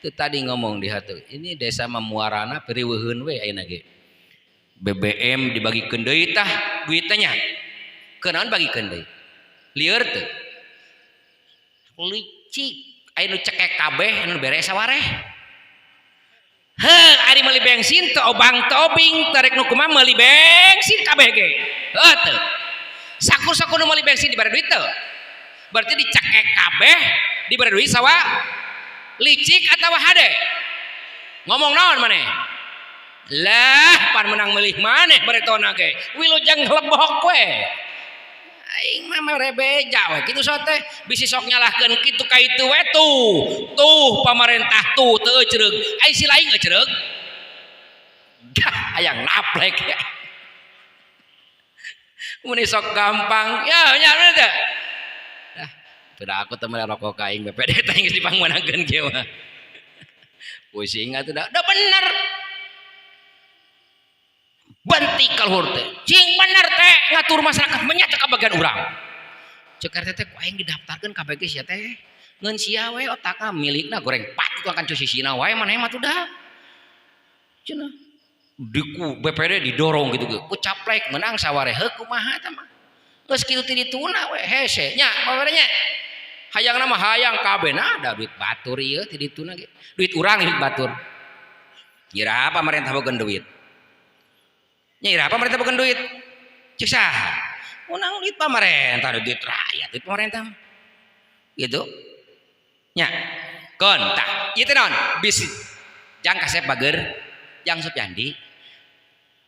Itu tadi ngomong di hati ini desa mah muarana piriweuheun we. Ayeuna ge BBM dibagikeun deui tah duitnya nya. Kunaon bagikeun deui? Lieur teu? Licik. Aya nu cekek kabeh, anu bere sawareh. Heuh, ari meuli bensin teu obang teu obing, tarek nu kumaha meuli bensin kabeh ge. Heuh teu? Sakur-sakur nu meuli bensin dibere duit teu? Berarti dicekek kabeh dibere duit sawa. Licik atawa hade? Ngomong naon maneh? Lah, pan menang meulih maneh baretona ge. Wilujeng lebok we. Aing mah mere beja we kitu sok teh, bisi sok nyalahkeun kitu ka itu we. Tuh tuh pamarentah tuh teu ecereug, ai si lain ecereug. Gah, hayang naplek ya. Mun sok gampang ya nya, bener teu? Dah, tidak aku teh mere rokok ka aing BPD teh geus dipangmeunangkeun kieu mah. Pusing atuh dah. Dah bener. Bentik kaluhur teh. Cing bener teh ngatur masyarakat menyata ka bagian urang. Cek RT teh ku aing didaftarkeun KBG sia teh. Ngeun sia we otakna milikna goreng pat itu akan sisina wae maneh mah tuh dah. Cenah. Di ku BPD didorong gitu ku caplek menang saware. Heuh, kumaha eta mah? Geus kitu ti dituna we hese nya nya. Hayang nama hayang kabeh nah ada duit batur ieu ti dituna ge. Duit urang, duit batur. Kira pemerintah boga duit? Nya ira pemerintah boga duit? Cek saha? Unang duit pemerintah, duit rakyat, duit pemerintah. Gitu. Nya. Kon tah, ieu teh naon? Bisi jang kasep bager, jang Supyandi.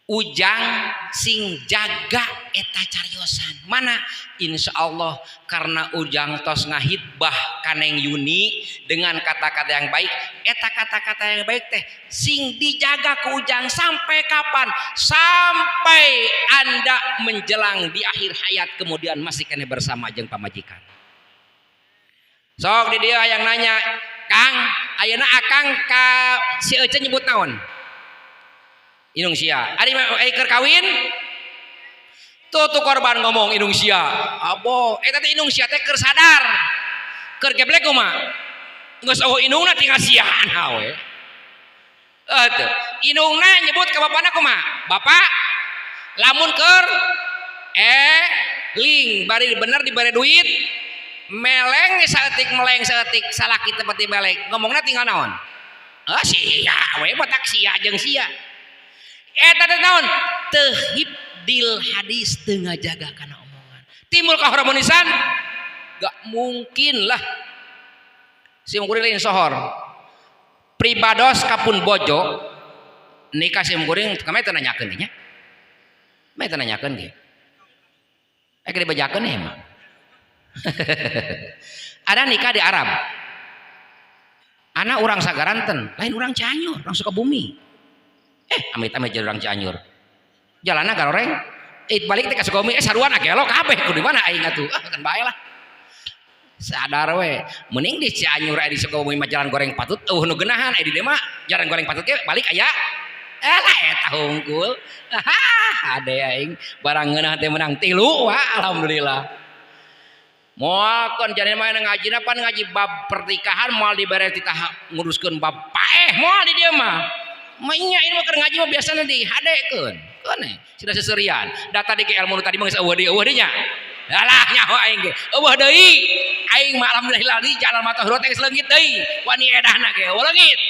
Ujang sing jaga eta cariosan mana. Insya Allah karena Ujang tos ngahitbah kaneng Yuni dengan kata-kata yang baik, eta kata-kata yang baik teh sing dijaga ku Ujang sampai kapan? Sampai Anda menjelang di akhir hayat, kemudian masih kena bersama jeung pamajikan. Sok di dia yang nanya, "Kang, ayeuna akang ka si Ece nyebut naon?" Indung sia ari keur kawin. Tuh tuh korban ngomong indung sia. Abo, eta teh indung sia teh keur sadar. Keur geblek kumaha? Geus eueuh indungna tinggal siaan we. Teu. Indungna nyebut ka bapana kumaha? Bapak lamun keur ling bari bener dibere duit meleng saeutik meleng saeutik salaki teh pati balik ngomongna tinggal naon? Ah sia we batak sia jeung sia. Eta teh naon? Teu hifdzil hadis, teu ngajaga kana omongan. Timbul keharmonisan? Gak mungkin lah. Sim kuring lain sohor. Pribados kapun bojo nikah sim kuring kami teu nanyakeun nya. Meh teu nanyakeun ge. Eh dibajakeun emang. Ada nikah di Arab. Anak orang Sagaranten, lain orang Cianjur, orang Sukabumi. Amit-amit jadi orang Cianjur. Jalanna garoreng, balik teh ka Sukabumi, saruan gelo kabeh kudu di mana aing atuh. Ah kan bae lah. Sadar we, mending di Cianjur aya di Sukabumi mah jalan goreng patut eueuh nu geunahan, aya di dieu mah jalan goreng patut ge balik aya. Lah eta hungkul. Ade aing barang ngeunah teh menang 3 wah alhamdulillah. Moal kon jadi mah ngajina pan ngaji bab pernikahan moal dibere titah nguruskeun bab paeh moal di dieu mah. Nya ini mah keur ngaji mah biasana dihadekeun. Keun sudah seserian. Da tadi ke ilmu tadi mah geus eueuh deui eueuh deui nya. Alah nyaho aing ge. Eueuh deui. Aing mah alhamdulillah di jalan mata huruf teh geus leungit deui. Wani edahna ge eueuh leungit.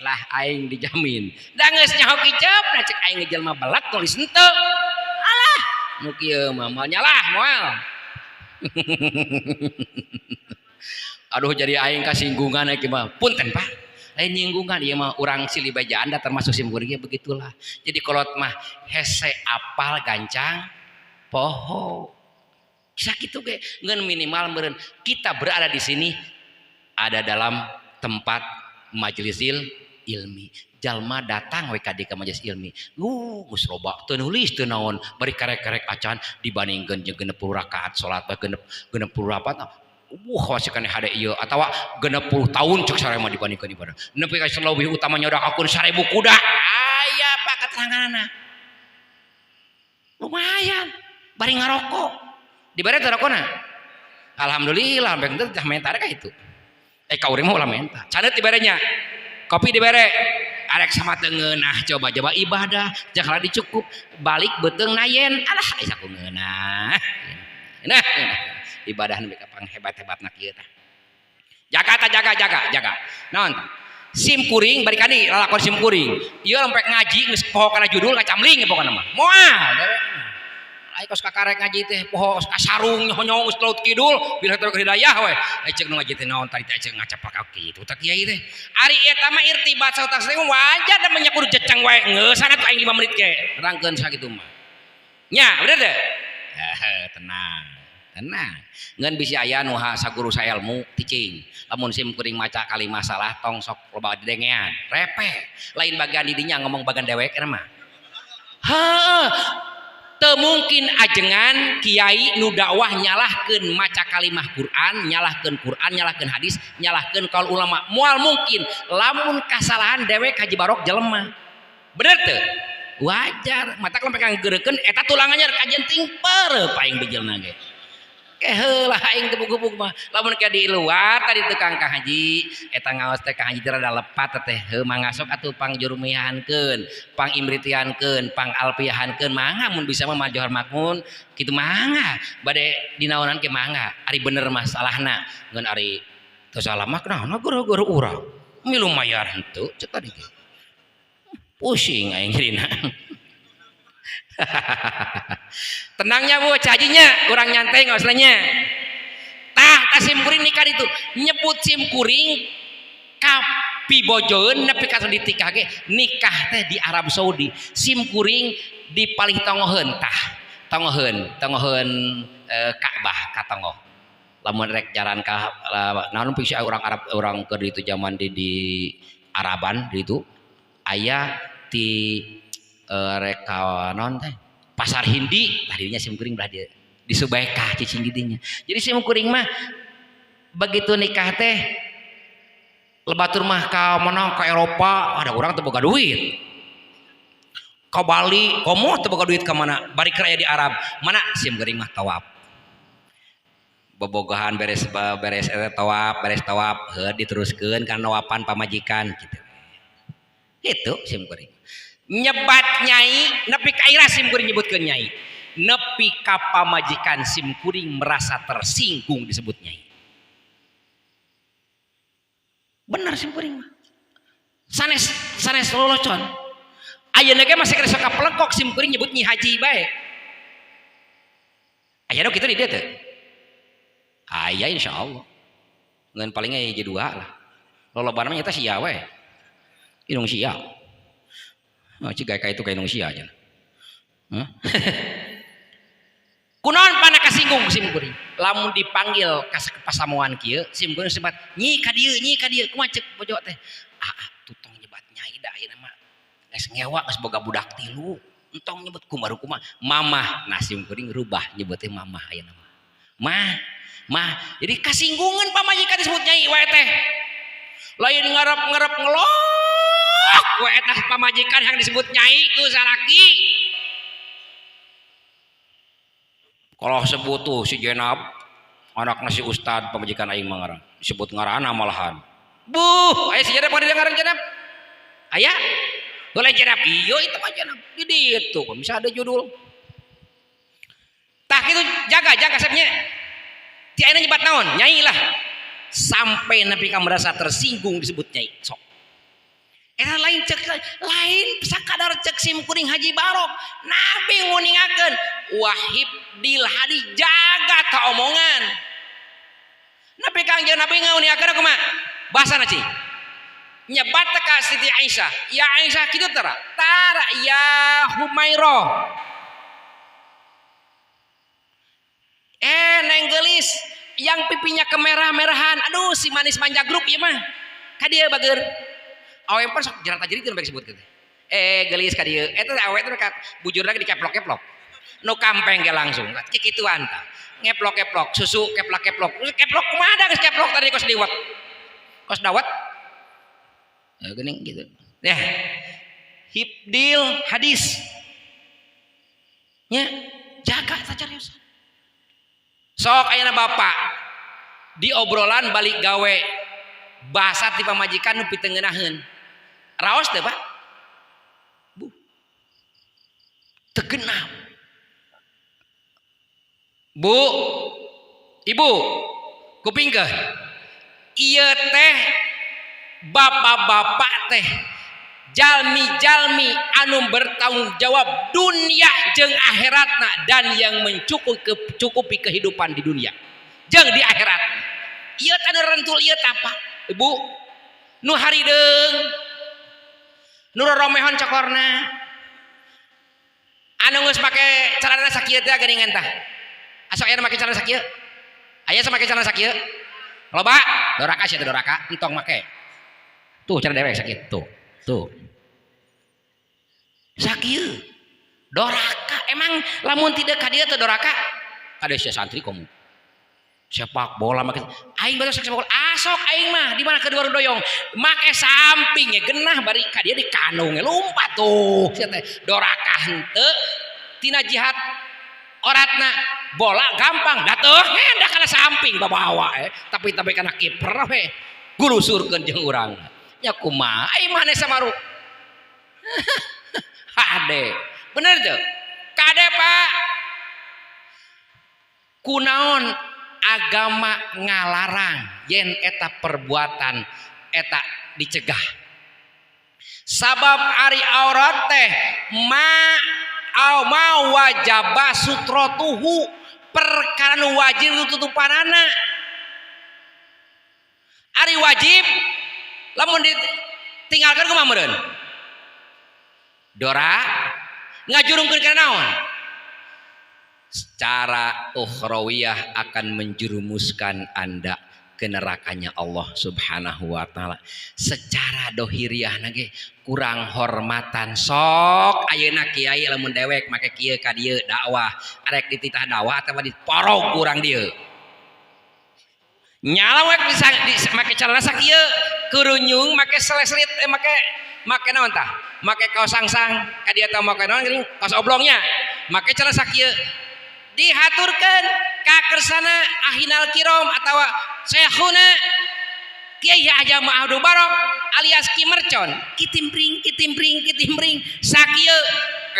Lah aing dijamin. Da geus nyaho kicep nah cek aing jelema belak tulis henteu. Alah nu kieu mah moal nyalah moal. Aduh jadi aing kasinggungan aing mah. Punten Pak. Lain nyinggungan ieu mah urang silih bejaan da termasuk sim kuring begitulah. Jadi kolot mah hese apal gancang poho. Sakitu ge ngeun minimal meureun kita berada di sini ada dalam tempat majelisil ilmi. Jalma datang we ka dieu ka majelis ilmi. Geus loba teu nulis teu naon bari karek-karek acan dibandingkeun jeung 60 rakaat salat bae 60 rakaat. Wah masih kana hade ieu atawa 60 tahun cek sarema dibandingkeun ibadah. Nepi ka leuwih utama nyodakakeun 1000 kuda. Aya Pak keteranganna. Lumayan bari ngarokok. Dibere teh rokona. Alhamdulillah sampai teh tah menta ka itu. Ka urang mah ulah menta. Caneut diberenya. Kopi dibere. Arek sama teu ngeunah coba-coba ibadah jangan dicukup balik beuteung nayen alah aya ku ngeunah. Nah, ibadah nu ka panghebat-hebatna kieu tah. Jaga tah jaga jaga jaga. Naon tah? Sim kuring bari kadi lalakon sim kuring. Ieu lempek ngaji geus poho kana judul ngacamling pokona mah. Moal dewekna. Ai kos kakarek ngaji teh poho ka sarung nyonyong geus laut kidul bila teh hidayah we. Ai ceuk nu ngaji teh naon tadi teh ceuk ngacapak ka kitu tah kiai teh. Ari eta mah irtibat sarta wajar da nya kudu ceceng wae geus sana tuh aing 5 menit ke. Nerangkeun sakitu mah. Nya bener teh? Tenang. Tenang. Ngeun bisi aya nu saguru saelmu ticing. Lamun sim kuring maca kali masalah tong sok loba didengean. Repe. Lain bagian didinya ngomong bagian dewek eta mah. Heuh. Teu mungkin ajengan kiai nu dakwah nyalahkeun maca kalimah Quran, nyalahkeun Quran, nyalahkeun hadis, nyalahkeun kaul ulama. Moal mungkin lamun kasalahan dewek haji barok jelema. Bener teu? Wajar, mata kalau mereka ngegeurekeun eta tulangannya kajian ting peureup aing bejelna ge. Keheula aing teu bugubug mah. Lamun ke di luar tadi tukang Kang Haji, eta ngaos teh Kang Haji teh rada lepat teh heuh mangasok atuh pangjurmihankeun, pangimritiankeun, pangalpiahankeun mangga mun bisa mah majohor makmun kitu mangga. Bade dinaonan ke mangga. Ari bener masalahna ngeun ari teu salah mah kunaon guru-guru urang. Milu mayar henteu cek tadi ge. Pusing aing jirina. Tenangnya Bu, cajinya kurang nyantai nggak usahnya. Tah, tah sim kuring nikah itu nyebut sim kuring kapi bojoeun nepi ka ditikah ge nikah teh di Arab Saudi. Sim kuring di palih tongoheun tah, tongoheun, tongoheun Ka'bah ka tongoh. Lamun rek jalan ka naon piksi orang Arab orang keur itu zaman di Araban di itu aya di reka naon teh pasar Hindi tadinya sim kuring belah dia di Subaikah cicing di dinya. Jadi sim kuring mah begitu nikah teh lebatur mah ka mana ka Eropa ada orang teu boga duit. Ka Bali komo teu boga duit ka mana, bari keur aya di Arab. Mana sim geuring mah tawaf. Bobogohan beres beres eta tawaf, beres tawaf, heuh diteruskeun kana nawapan pamajikan kitu. Itu sim kuring. Nyebat nyai nepi ka ira sim kuring nyebutkeun nyai. Nepi ka pamajikan sim kuring merasa tersinggung disebut nyai. Bener sim kuring mah. Sanes sanes lolocon. Ayeuna ge masih sok kapelengkok sim kuring nyebut Nyi Haji bae. Aya nu kitu di dieu teu? Aya insyaallah. Ngan palingnya hiji dua lah. Lolobana mah nyata sia we. Indung sia. Oh, cik ka itu ka indung sia aja. Huh? Kunaon pana kasinggung sim kuring? Lamun dipanggil ka pasamuan kieu, sim kuring sempat nyi ka dieu, nyi ka dieu, kumaha cek bojo teh? Ah, tutong nyebat nyai da ayeuna mah geus ngewa geus boga budak tilu. Entong nyebut kumaha kumaha. Mamah, nah sim kuring rubah nyebutnya mamah ayeuna mah. Mah, mah. Jadi kasinggungan pamajikan disebut nyai wae teh. Lain ngarep-ngarep ngelok wae teh pamajikan yang disebut nyai ku salaki. Kalau sebut tuh si Jenab anak nasi ustad pamajikan aing mah ngaran disebut ngaranna malahan. Buh, aya si Jenab pada ngaran Jenab. Aya? Boleh Jenab. Iyo itu mah Jenab. Di ditu bisa ada judul. Tah kitu jaga jaga sepnya. Ti ayeuna nyebat naon? Nyai lah. Sampai nepi ka merasa tersinggung disebut nyai. Sok. Eta lain cek lain sakadar cek sim kuring Haji Barok. Nabi nguningakeun wahib dil hadi jaga ta omongan. Nabi Kangjeng Nabi nguningakeun kumaha? Bahasana cing. Nyebat ka Siti Aisyah. Ya Aisyah kitu tara? Tara ya Humairah. Neng gelis yang pipinya kemerah-merahan. Aduh si manis manja grup ieu mah. Ka dieu bager. Awe pan sok jarang tajrid bae disebut kitu. Gelis ka dieu. Eta awe teh ka bujurna ge dikeplok-keplok. Nu kampeng ge langsung. Kikituan tah. Ngeplok-keplok, susu keplak-keplok. Keplok kumaha da geus keplok tadi kos diwat. Kos dawet. Ya geuning gitu. Ya. Hibdil hadis. Nya jaga sacarius. Sok ayeuna bapak di obrolan balik gawe bahasa ti pamajikan nu pitengenaheun. Raos teh Pak? Bu. Tegenap. Bu, Ibu, kupingkeun. Ieu teh bapak-bapak teh jalmi-jalmi anu bertanggung jawab dunia jeung akhiratna dan yang mencukupi kehidupan di dunia jeung di akhirat. Ieu teh anu rentul ieu teh apa? Ibu, nu harideung, nu roromehon cokorna, anu geus make celana sakieu teh geuningan tah. Asok aya make celana sakieu? Aya make celana sakieu? Loba, doraka sia teh doraka, entong make. Tuh cara dewek sakit tuh. Tuh. Sakieu. Doraka emang lamun tidak ka dieu teh doraka. Kade sia santri komo. Sepak bola make aing baru sepak bola. Asok aing mah di mana kedua doyong. Make samping ge genah bari ka dieu di kandung lompat tuh sia teh. Doraka henteu tina jihad oratna bola gampang datuh hendak kana samping babawa tapi kana kiper we gulusurkeun jeung urang. Nya kumaha ai maneh samaru. Hade. Bener teu? Kade Pak. Kunaon agama ngalarang yen eta perbuatan eta dicegah. Sabab ari aurat teh ma au ma wajaba sutratuhu perkara nu wajib tutupanana. Ari wajib lamun ditinggalkeun kumaha meureun? Dora ngajurungkeun kana naon? Secara ukhrawiyah akan menjerumuskan Anda ke nerakanya Allah Subhanahu wa taala. Secara dohiriah nage kurang hormatan sok ayeuna kiai lamun dewek make kieu ka dieu dakwah arek dititah dakwah atawa diporog kurang dieu. Nyala we bisa make celana sakieu kurunyung make seleslit make make naon tah? Make kaos sangsang ka dieu teh make naon geuning kaos oblongnya. Make celana sakieu. Dihaturkeun ka kersana ahinal kirom atawa syekhuna Kiai Haji Abdul Barok alias Ki Mercon. Kitimpring kitimpring kitimpring sakieu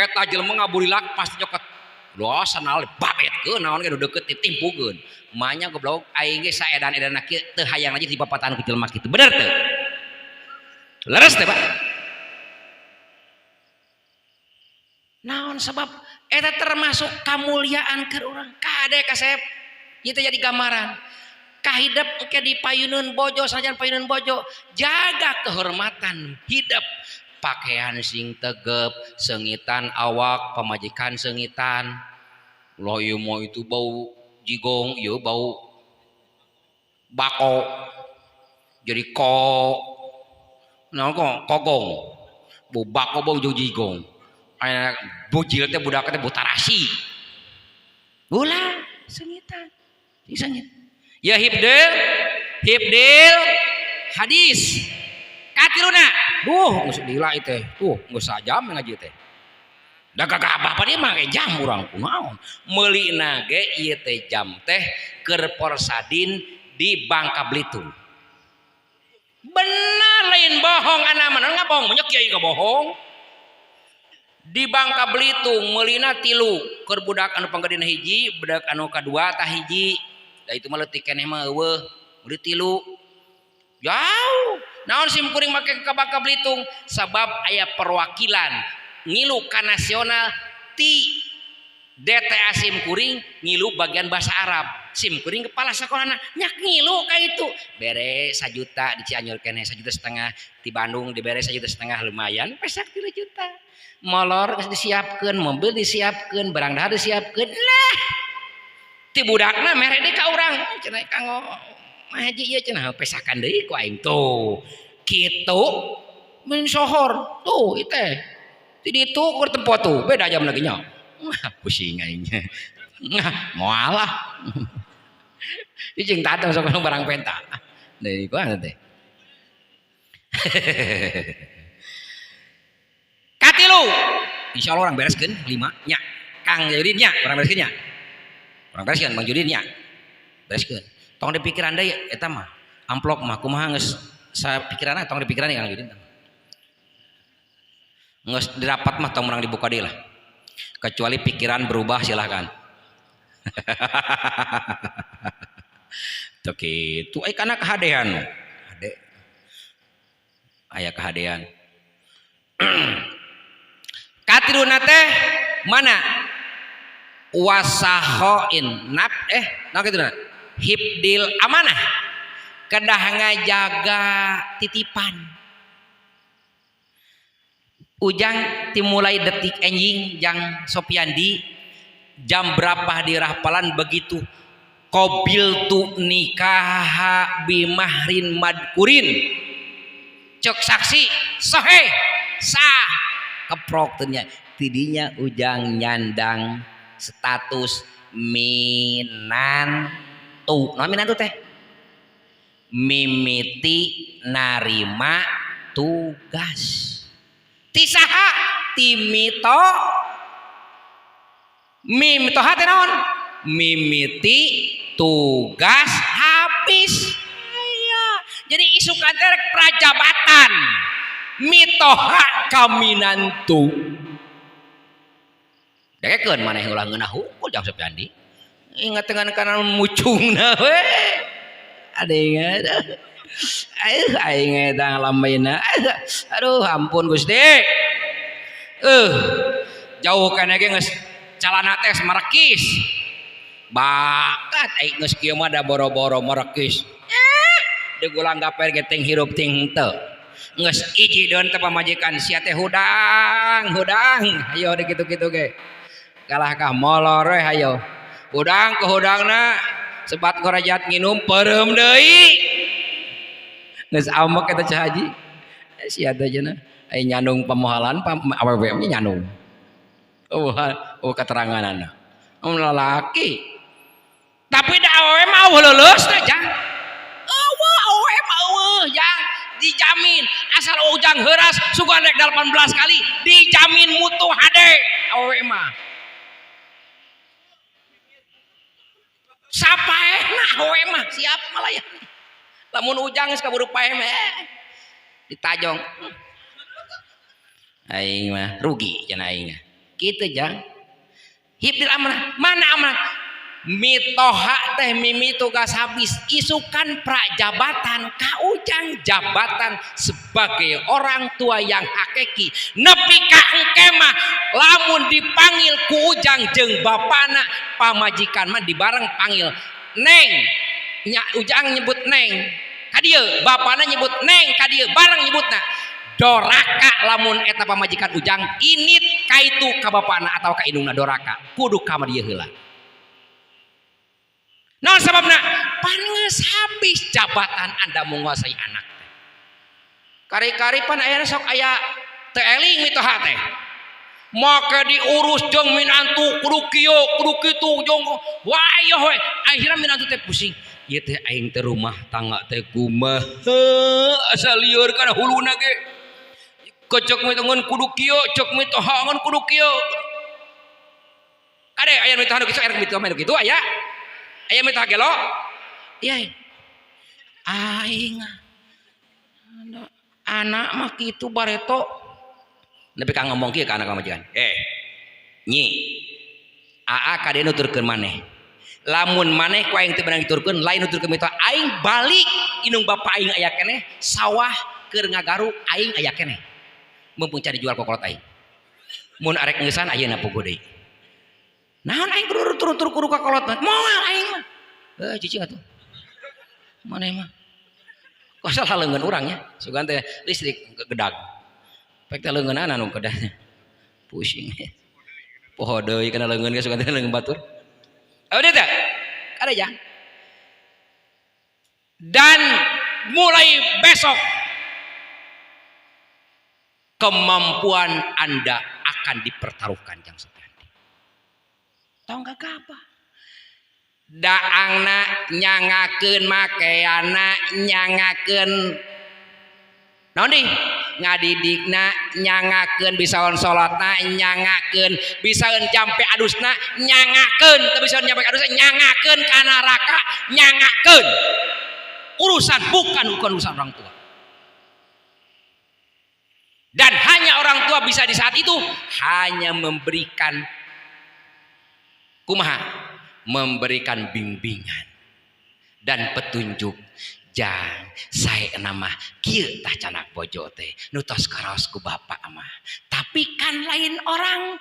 eta jelema ngaburilak pasti nyokot. Loh sanal babetkeun naon ge nu deukeut ditimpukeun. Manya goblok aing ge saedan-edanna kieu teu hayang aja dipapatahan ku jelema kitu. Bener teu? Leres teh, Pak? Naon sebab eta termasuk kamuliaan keur urang. Kade kasep ieu teh jadi gambaran. Kahidep engke dipayuneun bojo sanajan payuneun bojo, jaga kehormatan hidup. Pakaian sing tegep, sengitan awak, pamajikan sengitan. Loh ieu mah itu bau jigong, ieu bau bako. Jadi ko naon kok kogong. Bau bako bau jigong. Aya bujil teh budak teh butarasi. Ulah sengitan. Sing sengit. Ya hibdil, hibdil hadis. Katiluna, duh geus lila teh. Tuh geus sajam ngaji teh. Da gagah apa dia make jam urang kunaon. Meulina ge ieu teh jam teh keur porsadin di Bangka Belitung. Benar lain bohong ana mah ngabohong banyak kiai ngabohong. Di Bangka Belitung meulina 3 keur budak anu panggedena hiji, budak anu kadua tah hiji. Da itu mah leutik keneh mah eueuh, meuli 3. Jauh. Naon sim kuring make ka Bangka Belitung? Sabab aya perwakilan ngilu ka nasional ti DTA sim kuring ngilu bagian bahasa Arab. Sim kuring kepala sekolahna nyak ngilu ka itu. Bere 1 juta di Cianjur keneh 1,5 juta, di Bandung dibere 1,5 juta lumayan pesak 3 juta. Molor geus disiapkeun, mobil disiapkeun, barang dahar disiapkeun. Lah ti budakna mere deui ka urang cenah kanggo haji ieu cenah pesakan deui ku aing tuh. Kitu mun sohor tuh ieu teh. Ti ditu keur tempo tuh beda jam lagi nya. Wah pusing aing. Ngah moal lah. Ieu jeung tatang sok barang penta. Deui kumaha teh. Katilu insyaallah orang bereskeun 5 nya. Kang Judin nya orang bereskeun nya. Orang bereskeun Bang Judin nya. Bereskeun. Tong dipikiran deui eta mah. Amplop mah kumaha geus sapikiranna tong dipikiran Kang Judin. Geus dirapat mah tong urang dibuka deui lah. Kecuali pikiran berubah silahkan. Tuh kitu ai kana kahadean. Hade. Aya kahadean. Katiluna teh mana? Wasahoin nap naon kitu na? Hibdil amanah. Kedah ngajaga titipan. Ujang dimulai detik enjing jang Sopiandi jam berapa dirahpalan begitu qabil tu nikaha bimahrin madkurin cek saksi sohe sah keprok tenya tidinya Ujang nyandang status minantu. Nah minantu teh mimiti narima tugas tisaha timito mimitoha teh naon mimiti tugas habis. Aya jadi isukan teh rek prajabatan mitoha kaminantu dekeun maneh ulah ngeunah hungkul jang Sopiandi ingat dengan kanan mucungna we ada ingat aduh aing eta ngalameuna aduh ampun Gusti jauh kana ge geus calana teh merekis bakat aing geus kieu mah da boro-boro merekis digulang gaper ge ting hirup ting henteu geus iji deun teh pamajikan sia teh hudang hudang hayo di kitu-kitu ge kalah ka molor we hayo hudang ke hudangna sebat korajat nginum peureum deui geus amek eta Cah Haji sia teh cenah ai nyandung pamohalan awewe nya nyandung oh keteranganana lalaki tapi da awewe mah eueuh leuleus teh jang eueuh awewe mah eueuh jang Dijamin asal Ujang heuras, sugan rek 18 kali, dijamin mutu hade awewe mah. Sapaehna awewe mah siap malayani. Lamun Ujang geus kaburu paeh mah ditajong. Aing mah rugi cenah aing mah. Kitu Jang. Hibdil amanah, mana amanah? Mitoha teh mimi tugas habis isukan prajabatan ka Ujang, jabatan sebagai orang tua yang hakiki nepi ka engke mah lamun dipanggil ku Ujang jeung bapana, pamajikan mah dibareng panggil neng nya. Ujang nyebut neng ka dieu, bapana nyebut neng ka dieu, bareng nyebutna. Doraka lamun eta pamajikan Ujang init ka itu ka bapana atau ka indungna, doraka kudu ka dieu heula. Naon sababna? Pan geus habis jabatan Anda menguasai anak. Kari-kari pan aya sok aya teu eling mitoha teh. Make diurus jeung minantu kudu kieu, kudu kitu jeung wayoh we. Akhirna minantu teh pusing. Ieu teh aing teh rumah tangga teh kumaha asa lieur kana huluna ge. Kecek mitoha kudu kieu, cek mitoha ngan kudu kieu. Kade aya mitoha nu kitu, aya mitoha nu kitu aya. Aya mitoha gelo? Iya. Aing anak mah kitu bareto. Nepi ka ngomong kieu ka anak pamajikan. Nyi. Aa kade nuturkeun maneh. Lamun maneh ku aing teu beunang diturkeun, lain nuturkeun mitoha, aing balik indung bapa aing aya keneh, sawah keur ngagaru aing aya keneh. Mumpung can dijual kokolot aing. Mun arek ngeusan ayeuna puguh deui. Naon aing kudu turun-turun kudu ka kolot mah? Moal aing mah. Cicing atuh. Maneh mah. Kok salah leungeun urang nya? Sugan teh listrik gedag. Pek teh leungeunana nu kedah. Pusing. Poho deui kana leungeun ge, sugan teh leungeun batur. Udah teh? Ada ya. Dan mulai besok kemampuan Anda akan dipertaruhkan, Jang Supiandi. Tong gagabah. Daangna nyangakeun, makeana nyangakeun, naon deui, ngadidikna nyangakeun, bisaon salatna nyangakeun, bisaeun jampe adusna nyangakeun, teu bisaeun jampe adusna nyangakeun ka neraka, nyangakeun. Urusan bukan bukan urusan orang tua. Dan hanya orang tua bisa di saat itu hanya memberikan kumaha, memberikan bimbingan dan petunjuk. Jang, saya nama kieu tah canak bojo teh nu tos karaos ku bapak mah, tapi kan lain orang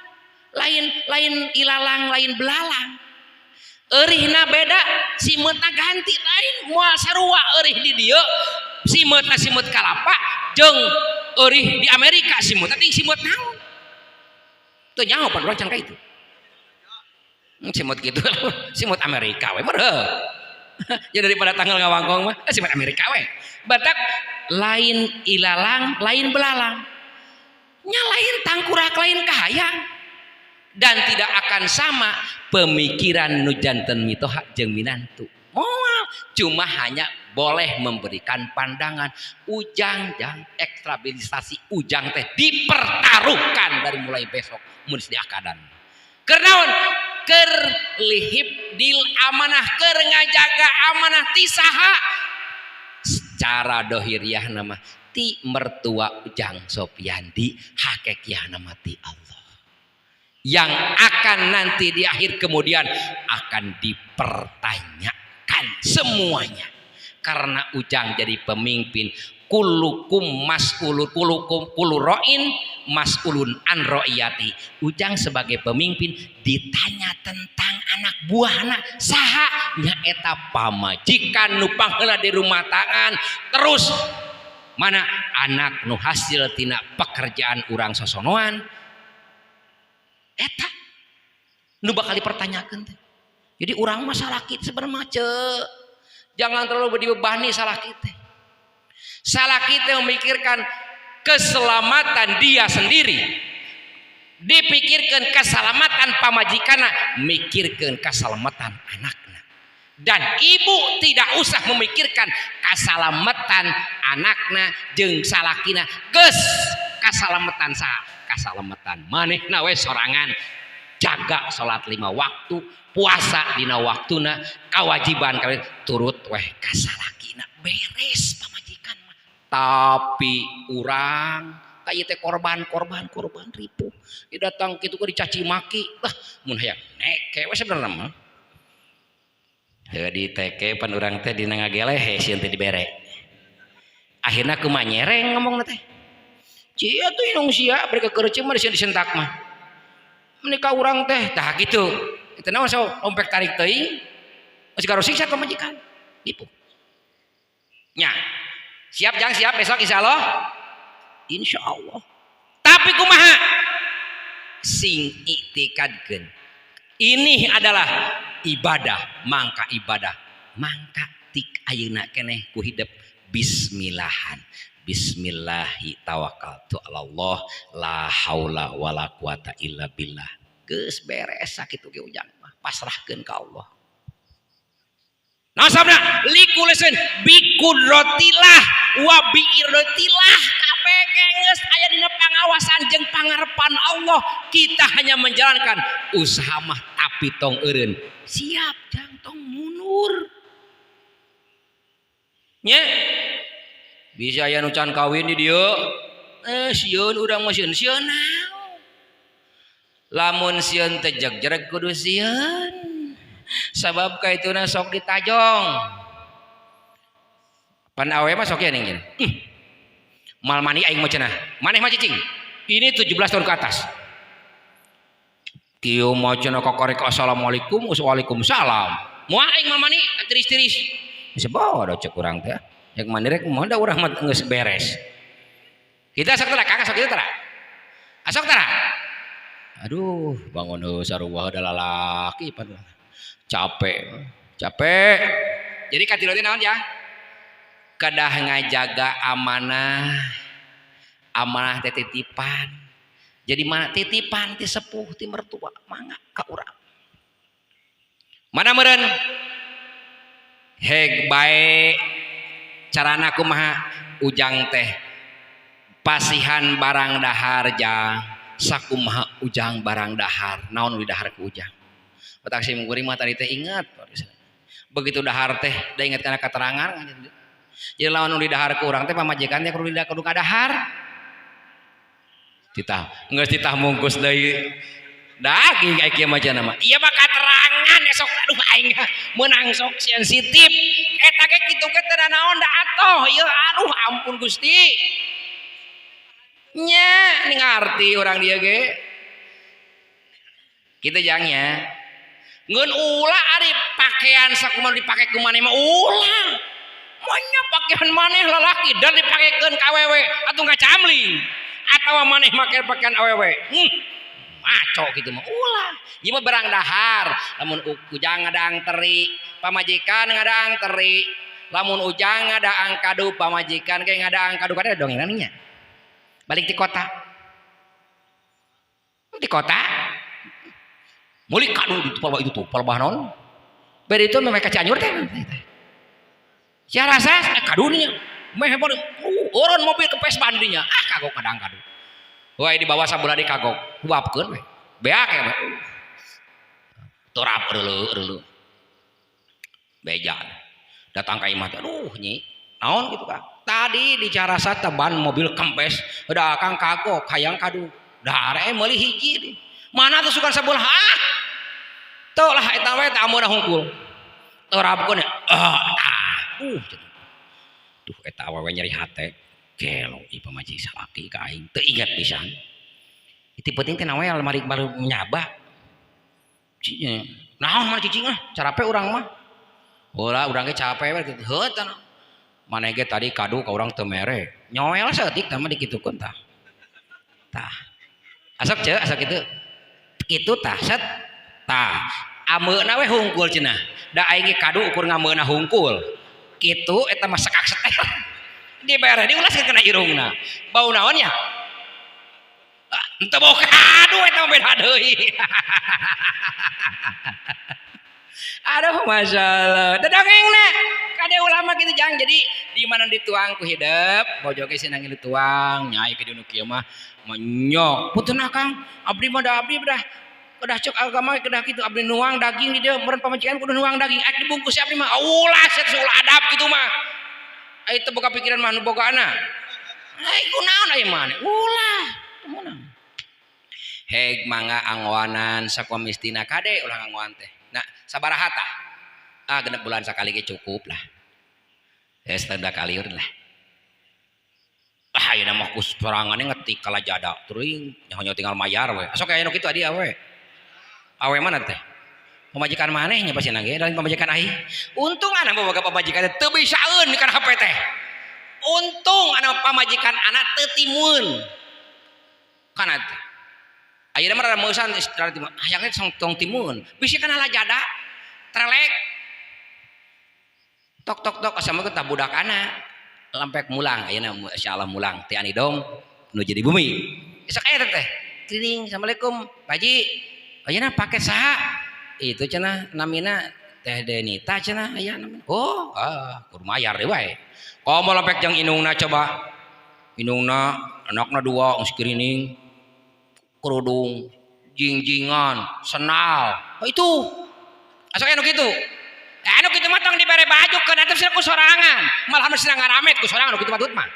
lain, lain ilalang lain belalang, eurihna beda, simeutna ganti, lain, moal sarua eurih di dieu simeutna simeut kalapa jeung eurih di Amerika simeutna ting simeut naon, teu nyaho pan urang can ka itu. Simut gitu, simut Amerika we mereh ya, daripada tanggal ngawangkong mah simut Amerika we. Batak lain ilalang lain belalang nya, lain tangkurak lain kahayang, dan tidak akan sama pemikiran nu janten mitoha jeung minantu, moal. Cuma hanya boleh memberikan pandangan. Ujang, jang, ekstrabilisasi Ujang teh dipertaruhkan dari mulai besok mun diakadan. Keur naon? Keur lihibdil amanah, keur ngajaga amanah ti saha? Secara dohiriah nama ti mertua Ujang Sopiandi, hakekiah nama ti Allah yang akan nanti di akhir kemudian akan dipertanyakan semuanya, karena Ujang jadi pemimpin. Kullukum mas'ulun, kullukum kullu ra'in mas'ulun an ra'iyati. Ujang sebagai pemimpin ditanya tentang anak buahna saha, nyaeta pamajikan nu pangheula di rumah tangan, terus mana anak nu hasil tina pekerjaan urang sosonoan, eta nu bakal dipertanyakan teh. Jadi urang mah salaki sebenarnya jangan terlalu dibebani. Salah kita, salah kita memikirkan keselamatan dia sendiri, dipikirkan keselamatan pamajikana, mikirkan keselamatan anaknya, dan ibu tidak usah memikirkan keselamatan. Anakna jeung salakina geus kasalametan, sa kasalametan manehna we sorangan. Jaga salat 5 waktu, puasa dina waktuna, kewajiban kawin turut weh ka salakina, beres pamajikan mah. Tapi urang ka ieu teh korban, korban, korban, ripuh. Ieu datang kitu ke dicaci maki lah, mun hayang neke we sebenarnya mah. Heuh, di teke pan urang teh dina ngageleh sieun teh dibere. Akhirna kumaha nyereng ngomongna teh. Cia tuh inung sia bari keukeureut mah sieun disentak mah. Menikah urang teh tah kitu. Itu naon so ompek tarik teuing. Geus garosiksa pamajikan. Nipu. Nya. Siap jang, siap besok insyaallah. Insyaallah. Tapi kumaha? Sing iktikadkeun. Ini adalah ibadah, mangka ibadah. Mangka tik ayeuna keneh ku hidep bismillahan. Bismillahi tawakkaltu 'alallah la haula wala quwata illa billah. Geus beres sakitu ge ujang mah, pasrahkeun ka Allah. Nah sabna likuleseun bikudratillah wa biirdatillah, kabeh geus aya dina pangawasan jeung pangarepan Allah. Kita hanya menjalankan usaha mah, tapi tong eureun. Siap jang, tong mundur. Nya bisa aya nu can kawin di dieu, sieun urang mah, sieun, sieun naon? Lamun sieun teh jegjreg kudu sieun. Sabab kaituna sok ditajong. Pan awe mah sok ya ning. Mal mani aing mah cenah. Maneh mah cicing. Ini 17 tahun ke atas. Kieu mah cenah kakarek assalamualaikum, waalaikumsalam. Moal aing mal mani tiris-tiris. Bisa bodoh cek urang teh. Yang mandi rek moal da urang mah geus beres. Kita sok tara, Kang, sok kitu tara. Asok tara. Aduh, bangun heuh sarua da lalaki pan. Capek, capek. Jadi katilu teh naon ya? Kedah ngajaga amanah. Amanah teh titipan. Jadi mana titipan ti sepuh, ti mertua, mangga ka urang. Mana meureun? Heg bae carana kumaha ujang teh pasihan barang dahar jang, sakumaha ujang barang dahar, naon nu didahar ku ujang? Otak si kuring mah tadi teh ingat, begitu dahar teh da ingat kana keterangan. Jadi lawan nu didahar ku urang teh pamajikan teh kudu kudu ngadahar. Titah geus titah mungkus deui daging ai kieu mah cenah mah. Ieu mah katerangan esok, aduh aing meunang sok sensitif eta ge kitu ge teu naon da atoh ieu, aduh ampun Gusti. Nya ini ngarti orang dia ge kitu jangnya. Ngeun ulah ari pakaian sakumaha dipake ku maneh mah ulah. Monya pakaian maneh lalaki dan dipakekeun ka awewe atuh ngacamling, atawa maneh make pakaian awewe. Maco gitu mah ulah. Ieu mah barang dahar, lamun ujang ngadaang teri, pamajikan ngadaang teri. Lamun ujang ngadaang kadu, pamajikan ge ngadaang kadu, kada dongengan nya. Balik di kota. Di kota meuli kadu di palbah itu tuh, palbah naon? Beri itu memang ka Cianjur teh. Sia rasa kadu nya. Meh eureun mobil kempes ban dinya. Ah kagok ngadaang kadu. Wah di bawah sabulan di kagok, huapkeun we. Beak ya. Torap reuleuh reuleuh. Beja. Datang ka imah teh, aduh nyi, naon gitu Kang? Tadi di Carasa ban mobil kempes, udah Kang kagok hayang kadu. Dahar meuli hiji di. Mana tuh sukan sabulah? Ah. Tuh lah eta we teh ameuna hungkul. Torapkeun ya. Ah, ah. Duh eta awewe nyeri hate. Gelo ieu pamajikan salaki ka aing teu ingat pisan. Itu penting teh nawe lemari baru nyaba. Naon mana cicing ah, carape urang mah. Ulah urang ge capek we kitu. Heuh tah. Maneh ge tadi kadu ka urang teu mere. Nyoel saeutik tah mah dikitukeun tah. Tah. Asok ceu, asok kitu. Kitu tah set. Tah, ameuna we hungkul cenah. Da aing ge kadu ukur ngameuna hungkul. Kitu eta mah sekak seter. Dibere diulaskeun kana irungna. Bau naon nya? Henteu bau kadu eta mah beda deui. Aduh, masya Allah. Dongeng na. Kade ulama gitu jangan jadi di mana dituang ku hidep, bojo ge senang dituang, nyai ke nu kieu mah menyok. Punten Kang, abdi mah da abdi dah kedah cek agama kedah kitu, abdi nuang daging di dieu meureun pamajikan kudu nuang daging, ek dibungkus abdi mah. Ulah, set ulah adab kitu mah. Ai teu boga pikiran mah nu bogaana. Ai kunaon aya maneh? Ulah, teu meunang. Heg mangga anggoanan sakuamistina, kade ulah nganggoan teh. Nah, sabaraha tah? Ah, 6 bulan sakali ge cukup lah. Ya, setengah kali lah. Ah, ayeuna mah ku sorangan ngetik kalajada teuing nyaho tinggal mayar we. Sok aya nu kitu adi awe. Awe mana teh? Pamajikan maneh nya pasti nangge lain pamajikan aing. Untung anak boga pamajikan teu bisaeun kana HP teh. Untung anak pamajikan anak teu timun. Kana teh. Ayeuna mah rada meusan rada timun. Hayangna tong timun. Bisi kana lajada. Trelek. Tok tok tok, asa mah tah budak anak. Lampek mulang ayeuna, insyaallah mulang ti Anidong nuju di bumi. Sok aya teh. Keliling, "Assalamualaikum, Pak Haji. Ayeuna paket saha?" Itu cenah namina Teh Denita cenah aya namina. Oh, ah, kudu mayar deui wae. Komo lampek jeung indungna coba. Indungna anakna dua geus kirining kerudung, jingjingan, senal. Oh, itu. Asa aya nu kitu. Eh, anu kitu mah tong dibere baju keun atuh sia ku sorangan. Malah nu sia ngaramet ku sorangan nu kitu mah duit mah.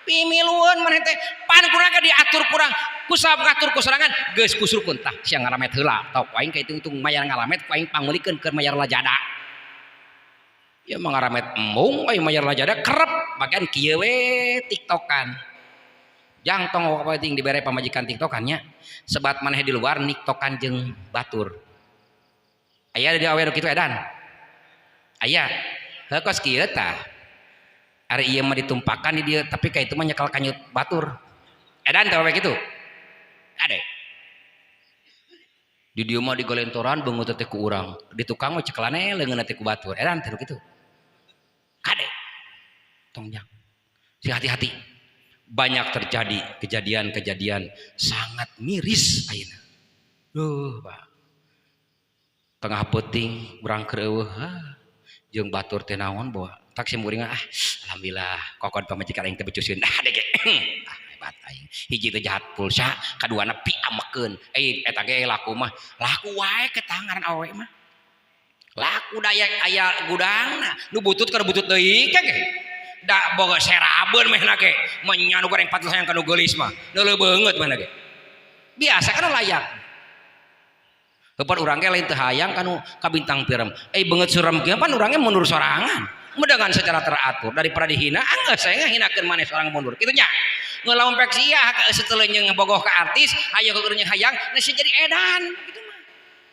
Pimilueun maneh teh pan kurang diatur kurang ku sabab ngatur ku sorangan geus kusurkeun tah sia ngaramet heula. Tok aing kahitung-hitung mayar ngaramet ku aing pangmeulikeun keur mayar lajada. Ya mah ngaramet embung aing mayar lajada kerep bagian kieu we tiktokan. Jang tong penting dibere pamajikan tiktokan nya. Sebat maneh di luar niktokan jeung batur. Aya di awe nu kitu edan. Aya. Heuh, kos kieu tah. Ari ieu mah ditumpakan di dieu tapi ka itu mah nyekel kanyut batur. Edan teh awe kitu. Ade. Di dieu mah digolentoran beungeut teh ku urang. Di tukang mah cekelane leungeunna teh ku batur. Edan teh kitu. Kade. Tong jang. Si hati-hati. Banyak terjadi kejadian-kejadian sangat miris ayeuna. Duh, Pak. Tengah peuting urang keur eueuh, jeung batur teh naon bawa taksi muring, ah alhamdulillah kokon pamajikan aing teh becuseun, ah dege, ah hebat aing, hiji teh jahat pulsa, kaduana piamekeun, eh eta ge laku mah laku wae ke ngaran awewe mah laku daya aya gudangna nu butut kana butut deui ge da boga serabeun mehna ge menya nu goreng patil hayang kanu geulis mah neuleuh beungeut mehna ge biasa kan layak. Kepan urang ge lain teu hayang kanu ka bintang film. Eh, beungeut suram kieu pan urangnya mundur sorangan. Dengan secara teratur daripada dihina, anggeus saya ngahinakeun maneh sorang mundur. Kitu nya. Ngelamun pek sia setelah jeung bogoh ka artis, hayo keur hayang, nah jadi edan kitu mah.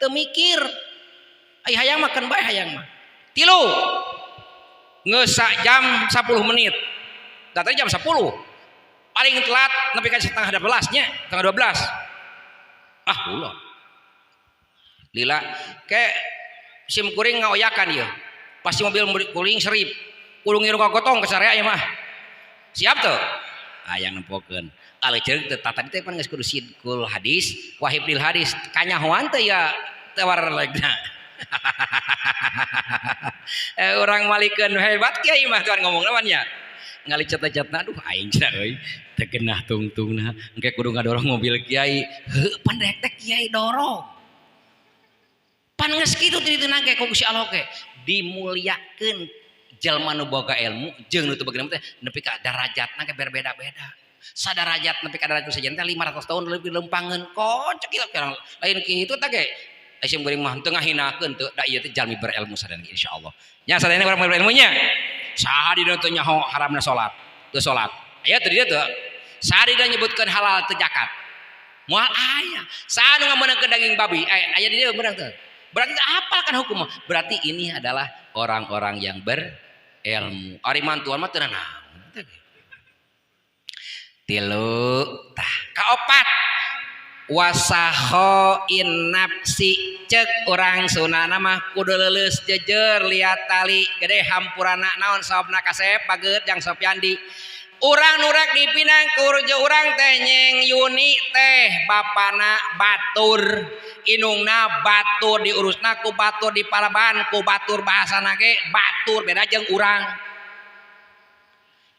Teu mikir. Ai hayang mah keun bae hayang mah. Tilu. Geus jam 10 menit. Datangnya jam 10. Paling telat nepi ka setengah 12 nya, setengah 12. Ah, ulah. Lila ke sim kuring ngaoyakan ieu. Pasti mobil kuring serip. Kudu ngiru kagotong ke sarea ieu mah. Siap tuh? Hayang nempokeun. Kalau ceuk teh tadi teh pan geus kudu sidqul hadis, wa hifdzil hadis. Kanyahoan teh ya teu warlegna. Eh, urang malikeun hebat kiai mah tuan ngomong naon nya. Ngalicet-lecetna, aduh aing cenah euy teu genah tungtungna engke kudu ngadorong mobil kiai. Heuh, pan rek teh kiai dorong. Pan geus kitu ti ditu ge ku Gusti Allah ge dimuliakeun jalma nu boga ilmu jeung nu teu boga ilmu teh nepi ka darajatna ge berbeda-beda. Sadarajat nepi ka darajat sejen teh 500 tahun lebih lempangeun kocek kieu lain kitu teh ge. Sim kuring mah teu ngahinakeun teu da ieu teh jalmi berilmu sadayana insyaallah. Nya sadayana urang berilmunya. Saha di dieu teu nyaho haramna salat? Teu salat. Aya teu di dieu teu? Saha di dieu nyebutkeun halal teu zakat? Moal aya. Saha nu ngameunangkeun daging babi? Aya di dieu meunang teu? Berarti apa kan hukum? Berarti ini adalah orang-orang yang berilmu. Ari mantuan mah teu nanaon. Tilu tah. Kaopat, wasakhoin nafsi, cek urang sunana mah kudu leuleus jejer liat tali gede hampurana. Naon sababna, kasep bageut jang Sopyandi? Urang nurak dipinang ku urang teh Nyeng Yuni teh bapana batur. Indungna batur diurusna ku batur, diparaban ku batur, bahasana ge batur, beda jeung urang.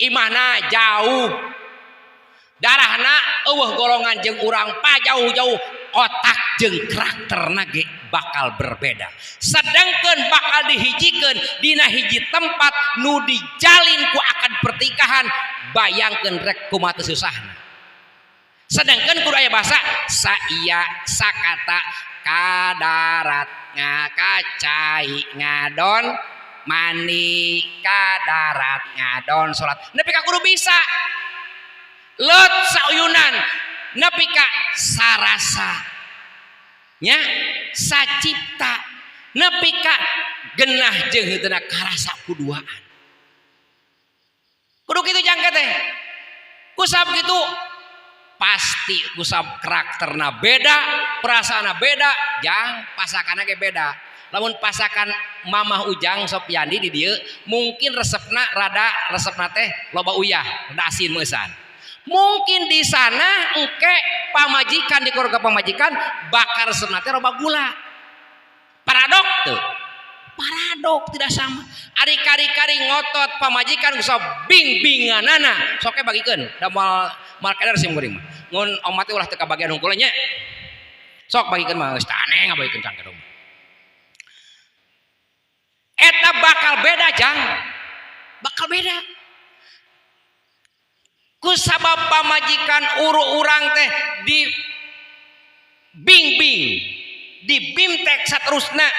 Imahna jauh, darahna euweuh golongan jeung urang, pa jauh-jauh otak jeung karakterna ge bakal berbeda. Sedangkan bakal dihijikeun dina hiji tempat nu dijalin ku akad pernikahan, bayangkeun rek kumaha teu susahna. Sedangkan kudu aya bahasa saia sakata kadarat ngakacai ngadon mandi, kadarat ngadon salat, nepi ka kudu bisa lot sauyunan, nepi ka sarasa nya sacipta, nepi ka genah jeung heuteuna karasa kuduaan. Kudu kitu jangka teh. Kusab kitu pasti kusab karakterna beda, perasaanna beda, jang pasakanna ge beda. Lamun pasakan Mamah Ujang Sopiandi di dieu mungkin resepna rada, resepna teh loba uyah, rada asin meusan. Mungkin di sana engke pamajikan di keluarga pamajikan bakal resepna teh loba gula. Paradok tuh, paradok, tidak sama. Ari kari-kari ngotot pamajikan sok bing-binganana, sok bagikeun da moal moal keder sim kuring mah. Ngun omat teh ulah teu kabagian hungkul nya. Sok bagikeun mah geus aneh ngabagikeun cangkeum. Eta bakal beda jang, bakal beda. Ku sabab pamajikan uru urang teh di bing-bing, di bimtek saterusna,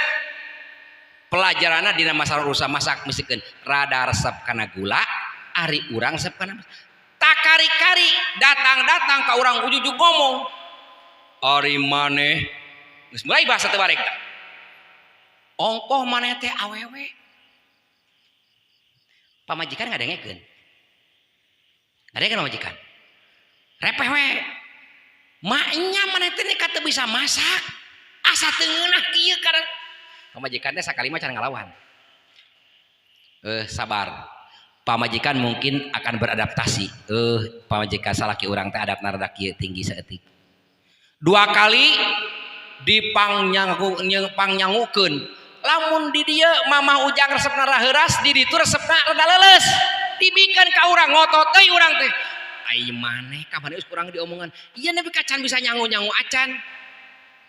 pelajaranna dina masalah urusan masak misikeun rada resep kana gula, ari urang resep kana takari-kari datang-datang ka urang ujug-ujug ngomong, "Ari maneh," geus mulai bahasa teu barek tah. "Ongkoh maneh teh awewe." Pamajikan ngadengekeun, ngadengekeun pamajikan repeh we, "Maknya maneh teh teu bisa masak, asa teu ngeunah kieu." Karena pamajikan teh sakali mah cara ngalawan, sabar, pamajikan mungkin akan beradaptasi, pamajikan salaki urang teh adapna rada kieu, tinggi saeutik. Dua kali dipangnyangukeun. Lamun di dieu Mamah Ujang resepna raheuras, di ditu resepna rada leuleus, dibikeun ka urang, ngotot deui urang teh, "Ai maneh kamari geus kurang diomongan ieu, nepi ka can bisa nyangu-nyangu acan.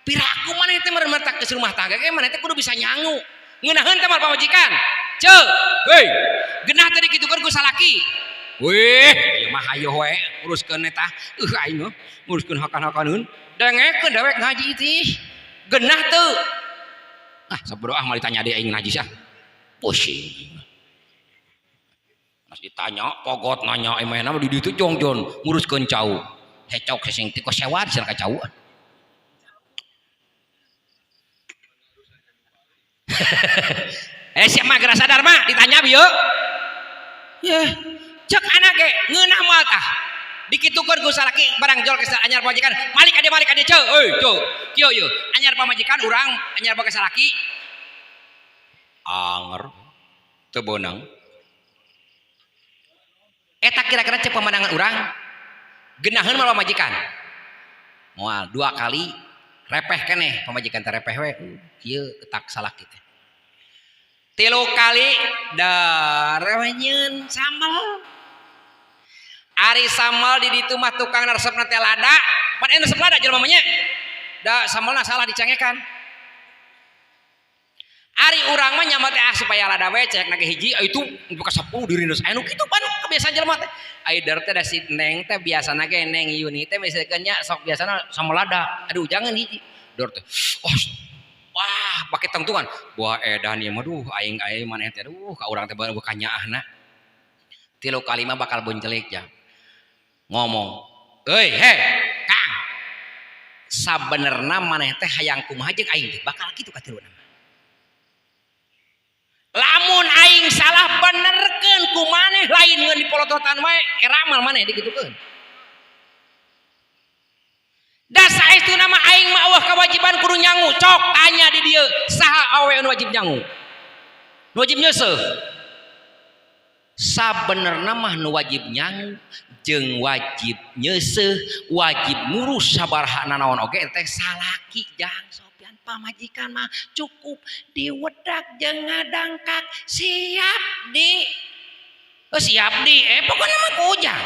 Piraku maneh teh meureun matak geus rumah tangga ge maneh teh kudu bisa nyangu." Ngeunaheun teh mal pamajikan? Ceu heuy, genah teh dikitukeun ku salaki? Wih, ieu mah hayoh we uruskeun eta. Aing mah nguruskeun hakan-hakaneun. Dengekeun dewek ngaji teh. Genah teu? Ah, sabodo ah, mal ditanya deui aing najis ah. Pusing. Mas ditanya, pogot nanya emehna mah di ditu jongjon nguruskeun cau. Hecok sesing teh sewar cenah ka cau. Siap mah geura sadar mah ditanya bieu. Yeh, cek anak ge ngeunah moal tah? Dikitukeun ku salaki barang jol ke anyar pamajikan, malik ade, malik ade, ceu, euy ceu. Kieu yeuh, anyar pamajikan urang, anyar boga salaki. Anger teu beunang. Eta kira-kira cek pemandangan urang geunaheun mah pamajikan? Moal. Dua kali repeh keneh pamajikan teh, repeh we, kieu ketak salaki teh. Tilu kali dareuh sambal. Ari sambal di ditu mah tukang resepna teh lada, pan resep lada jelema mah nya. Da sambalna salah dicengekan. Ari urang mah nyama teh ah supaya lada we cek na ge hiji itu buka 10 dirindos. Anu kitu pan kebiasaan jelema teh. Ai der teh da si Neng teh biasana ge Neng Yuni teh misalkan nya sok biasana sambal lada. Aduh jangan hiji. Dor teh. Oh, wah pakai tangtungan. Wah edan ieu mah, duh aing aing maneh teh, aduh ka urang teh bukan nyaahna. Tilu kali mah bakal buncelik ya. Ngomong, "Euy, he, Kang. Sabenerna maneh teh hayang kumaha jeung aing teh?" Bakal kitu katiluna. Lamun aing salah benerkeun ku maneh, lain ngeun dipolototan wae, eramal maneh dikitukeun. Da saestuna mah aing mah eueuh kewajiban kudu nyangu. Cok tanya di dieu, saha awewe nu wajib nyangu? Nu wajib nyeuseuh? Sabenerna mah nu wajib nyangu jeung wajib nyeuseuh, wajib ngurus sabaraha nanaon oge teh salaki jang Sopiandi. Pamajikan mah cukup diwedak jeung ngadangkak, siap di, oh, siap di, pokoknya mah ku Ujang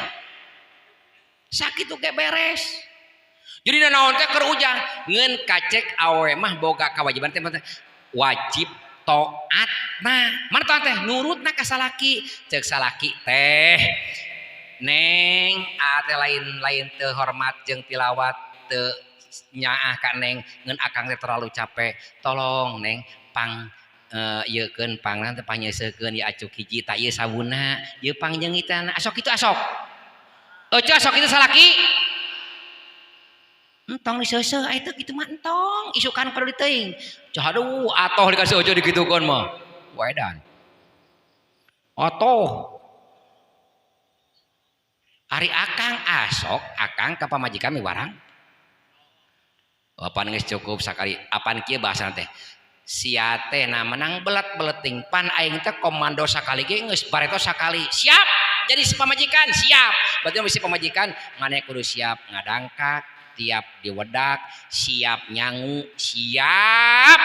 sakitu ge beres. Jadi naon teh keur Ujang ngeun kacek awewe mah boga kewajiban teh, wajib taat. Nah, mana taat teh? Nurutna ka salaki. Cek salaki teh, "Neng, teh lain lain teu hormat jeung tilawat, teu nyaah ka Neng, ngeun akang teh terlalu capek. Tolong, Neng, pang ieu keun, pang teh panyeuseukeun ieu acuk hiji tak ieu sabunna ieu, pang nyeungitan." Asok itu, asok eueuh, asok itu salaki. Entong diseuseuh aya teu kitu mah, entong isukan perlu teuing. Aduh, atoh dikasih ojo dikitukeun mah wedan atoh. Ari akang, asok akang ka pamajikan miwarang. Apan geus cukup sakali. Apan kieu bahasana teh, sia teh nah menang belet-beleting, pan aing teh komando sakali ge geus bareto sakali. Siap jadi pamajikan, siap. Berarti mesti pamajikan maneh kudu siap ngadangkak tiap diwedak, siap nyangu, siap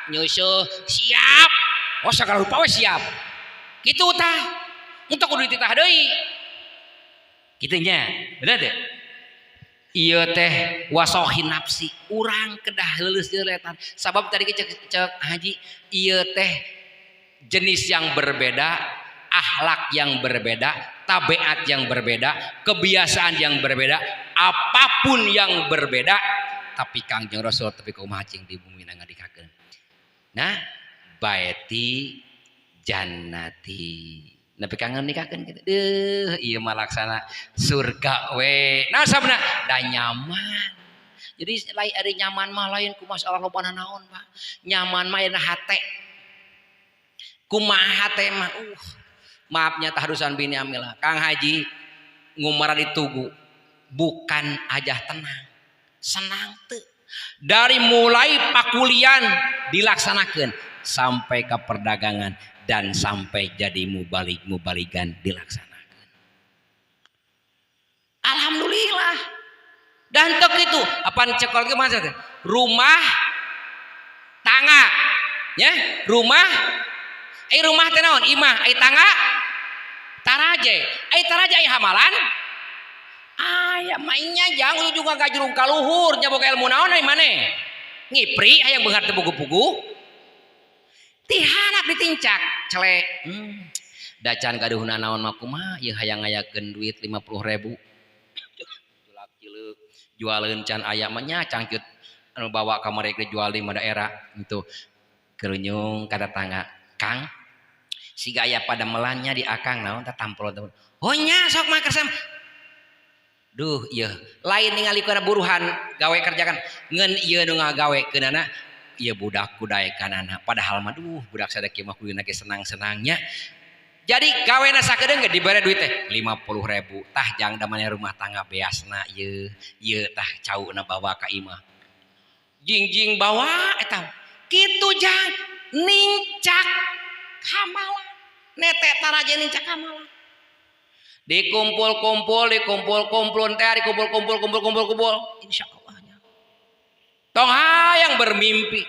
nyusuh, siap, oh, segala rupa we siap kitu tah. Untuk kudu dititah deui kitu nya, bener teh? Ieu teh wasohin nafsi, urang kedah leuleus letan. Sabab tadi cek cek haji, ieu teh jenis yang berbeda, akhlak yang berbeda, tabiat yang berbeda, kebiasaan yang berbeda, apapun yang berbeda, tapi Kangjeng Rasul tapi kumaha cing di bumi ngadikakeun. Nah, baiti jannati. Nepi ka ngendikakeun kitu. Deuh, ieu mah laksana surga we. Nah, sabna da nyaman. Jadi lain ada nyaman mah lain ku masalah loba naon, Pak. Nyaman mah aya hate. Kumaha hate mah? Maafnya taharusan bini amila. Kang Haji ngumara di tugu bukan aja tenang. Senang teu. Dari mulai pakulian dilaksanakan sampai ke perdagangan dan sampai jadi mubalik mubaligan dilaksanakan. Alhamdulillah. Dan tok itu apaan cekol ke mana? Rumah tangga ya, rumah, rumah teh naon? Imah. Ai tangga taraje. Ai taraje ai hamalan aya mainnya jangan juga gajrung kaluhur nya, boga ilmu naon ai maneh ngipri hayang beunghar teu pugu-pugu tihanap ditincak cele. Dacan gaduhna naon mah, kumaha ieu hayang ngayakeun duit 50.000, julak cileuk jualeun can aya mah nya, cangcut anu bawa ka mereka dijual di daerah itu kerunyung ka tetangga, "Kang, siga aya pada melannya di akang, naon tah tampol?" "Oh nya, sok mah kersam." Duh, ieu lain ningali kana buruhan gawe kerjakan ngeun ieu nu ngagawe keunana ieu budak kudaekanana, padahal mah duh, budak sadaki mah kuduna ge senang-senangnya. Jadi gawena sakedeung ge dibere duit teh 50.000 tah, jang da maneh rumah tangga beasna ieu ieu tah, cauna bawa ka imah, jingjing bawa eta kitu, jang nincak hamalan, nete taraje nincak hamalan, dikumpul-kumpul, dikumpul-kumpul teh, dikumpul-kumpul, kumpul-kumpul kumpul, insya Allah nya. Tong hayang bermimpi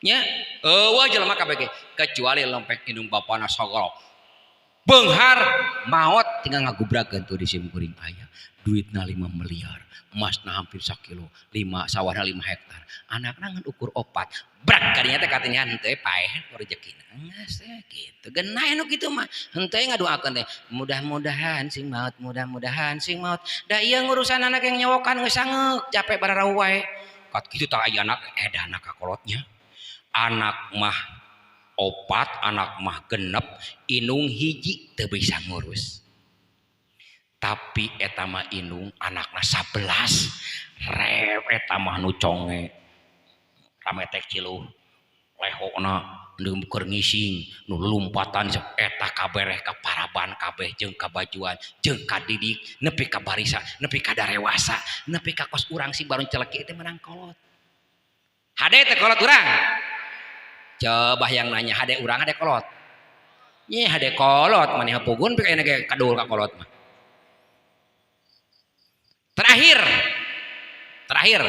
nya eueuh jelema kabeh kecuali lempek indung bapana sagala beunghar, maot tinggal ngagubrakeun tuh di sim kuring aya duitna 5 miliar, emasna hampir sakilo, 5 sawahna 5 hektar, anakna ngan ukur opat, brak kadinya teh katanya henteu paeh rezekina geus teh kitu. Genah anu kitu mah henteu ngadoakeun teh mudah-mudahan sing maot, mudah-mudahan sing maot, da ieu ngurusan anak yang nyawokan geus sangeuk capek bararau wae kat kitu. Tah, aya anak edan ka kolotnya, anak mah opat, anak mah genep, indung hiji teu bisa ngurus, tapi eta mah indung anakna 11 rep. Eta mah nu conge rame tek ciluh lehokna, nu keur ngising, nu lumpatan eta kabereh ka paraban kabeh jeung kabajuan jeung kadidik nepi ka barisa, nepi ka darewasa, nepi ka kos urang si baru celeki teh menang kolot. Hade teh kolot urang? Coba yang nanya, hade urang, hade kolot nya, hade kolot maneh pugun pikeun ge kadul ka kolot mah. Terakhir, terakhir,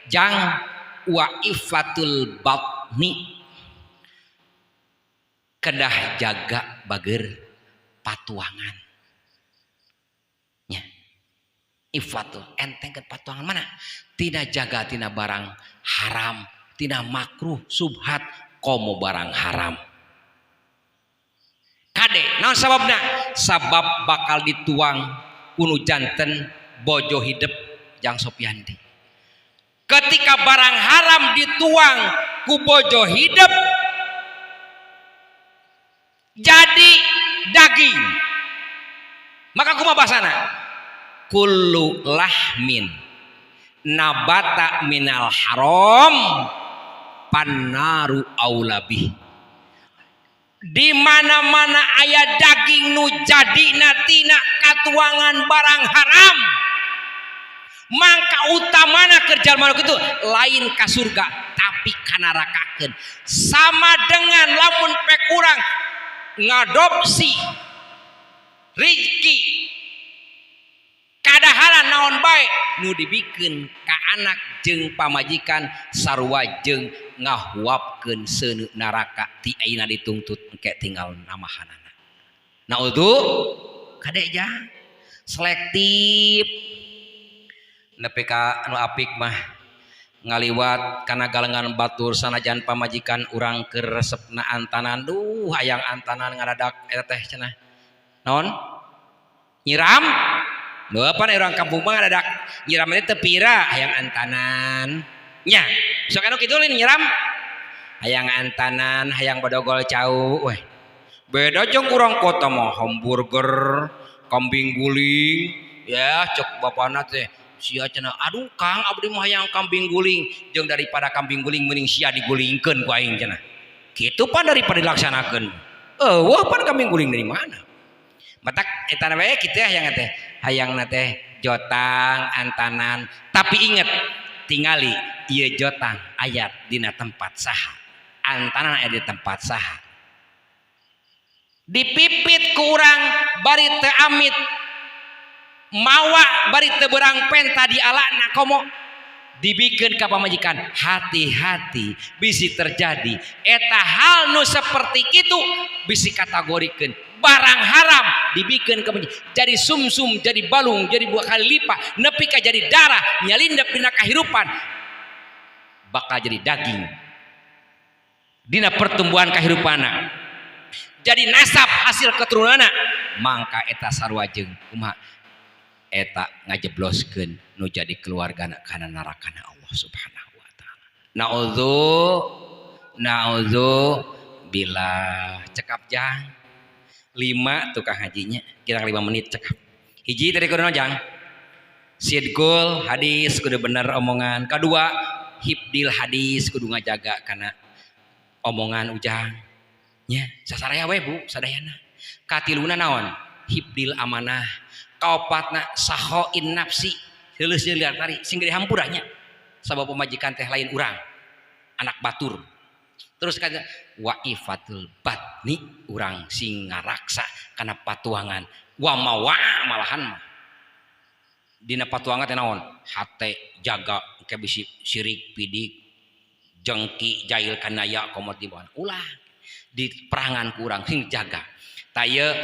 jang. Wa ifatul batni, kedah jaga bager patuangan nya. Ifatul entengkeun patuangan mana? Tina jaga tina barang haram, tina makruh, subhat, komo barang haram. Kade, naon sababna? Sabab bakal dituang ku nu janten bojo hidep jang Sopiandi. Ketika barang haram dituang ku bojo hidep jadi daging, maka kumaha bahasana? Kullu lahmin nabata minal haram pannaru aula bih. Di mana-mana aya daging nu jadi tina katuangan barang haram, mangka utamana kerja makhluk itu lain ka surga tapi kanarakakeun. Sama dengan lamun pek urang ngadopsi rizki kadaharan naon bae nu dibikeun ka anak jeung pamajikan, sarua jeung ngahuapkeun seuneu neraka. Ti ayeuna dituntut, engke tinggal namahanana. Naudzu. Kade jang, selektif nepi ka anu apik mah ngaliwat kana galengan batur, sanajan pamajikan urang keur resepna antanan, duh hayang antanan, ngadadak eta teh cenah naon nyiram. Duh, apa orang kampung mah ngadadak nyiram teh teu pira, hayang antanan nya. Sok anu kitu lain nyiram, hayang antanan, hayang badogol cau weh. Beda jeung urang kota mah, hamburger, kambing guling ya. Cek bapana teh, sia cenah, "Aduh Kang, abdi mah hayang kambing guling." Jeung daripada kambing guling mending sia digulingkeun ku aing cenah kitu pan, daripada dilaksanakeun. Eueuh pan kambing guling dari mana? Matak eta we kitu hayang teh, hayangna teh jotang antanan. Tapi inget, tingali ieu jotang aya dina tempat saha, antanan aya di tempat saha. Dipipit ku urang bari teu amit mawa, bari teu beurang penta dialana, komo dibikeun ka pamajikan, hati-hati bisi terjadi eta hal nu seperti itu. Bisi kategorikeun barang haram dibikeun ka jadi sumsum, jadi balung, jadi dua kali lipat nepi ka jadi darah, nyalindep dina kahirupan, bakal jadi daging dina pertumbuhan kahirupana, jadi nasab hasil keturunanna. Mangka eta sarua jeung kumaha? Eta ngajebloskeun nu jadi keluargana kana narakana Allah Subhanahu wa taala. Naudzu, naudzu billah. Cekap jang, lima tukang hajinya kira 5 menit cekap. Hiji tadi kudu jang? Sidqul hadis, kudu bener omongan. Kedua, hifdzil hadis, kudu ngajaga karena omongan ujang nya. Sasaraya we bu sadayana. Katiluna naon? Hifdzil amanah. Kaopatna sakhoin nafsi, heuleus liar tari sing gede hampuranya, sabab pemajikan teh lain urang, anak batur. Terus kata wa ifatul batni, urang sing ngaraksa kana patuangan wa mawa. Malahan mah dina patuangan teh naon? Hate jaga ke bisi sirik, pidik, jengki, jahil kanaya komo di ulah di perangan kurang sing jaga. Taya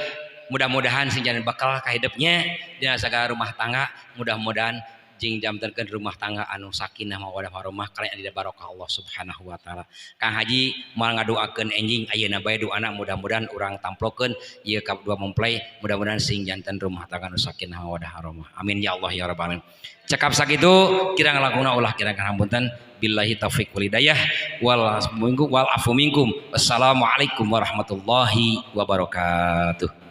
mudah-mudahan sing jangan bakal kahidupnya dina sagala rumah tangga. Mudah-mudahan jing jantenkeun rumah tangga anu sakinah mawaddah warahmah kalian tidak barokah Allah Subhanahu wa taala. Kang Haji moal ngadoakeun enjing, ayeuna bae doana. Mudah-mudahan urang tamplokeun ieu ka dua mempelai, mudah-mudahan sing janten rumah tangga anu sakinah mawaddah warahmah. Amin ya Allah ya rabbal alamin. Cekap sakitu, kira ngalakuna ulah kira ngahampunten. Billahi taufik wal hidayah wal minkum wal afu minkum. Wassalamualaikum warahmatullahi wabarakatuh.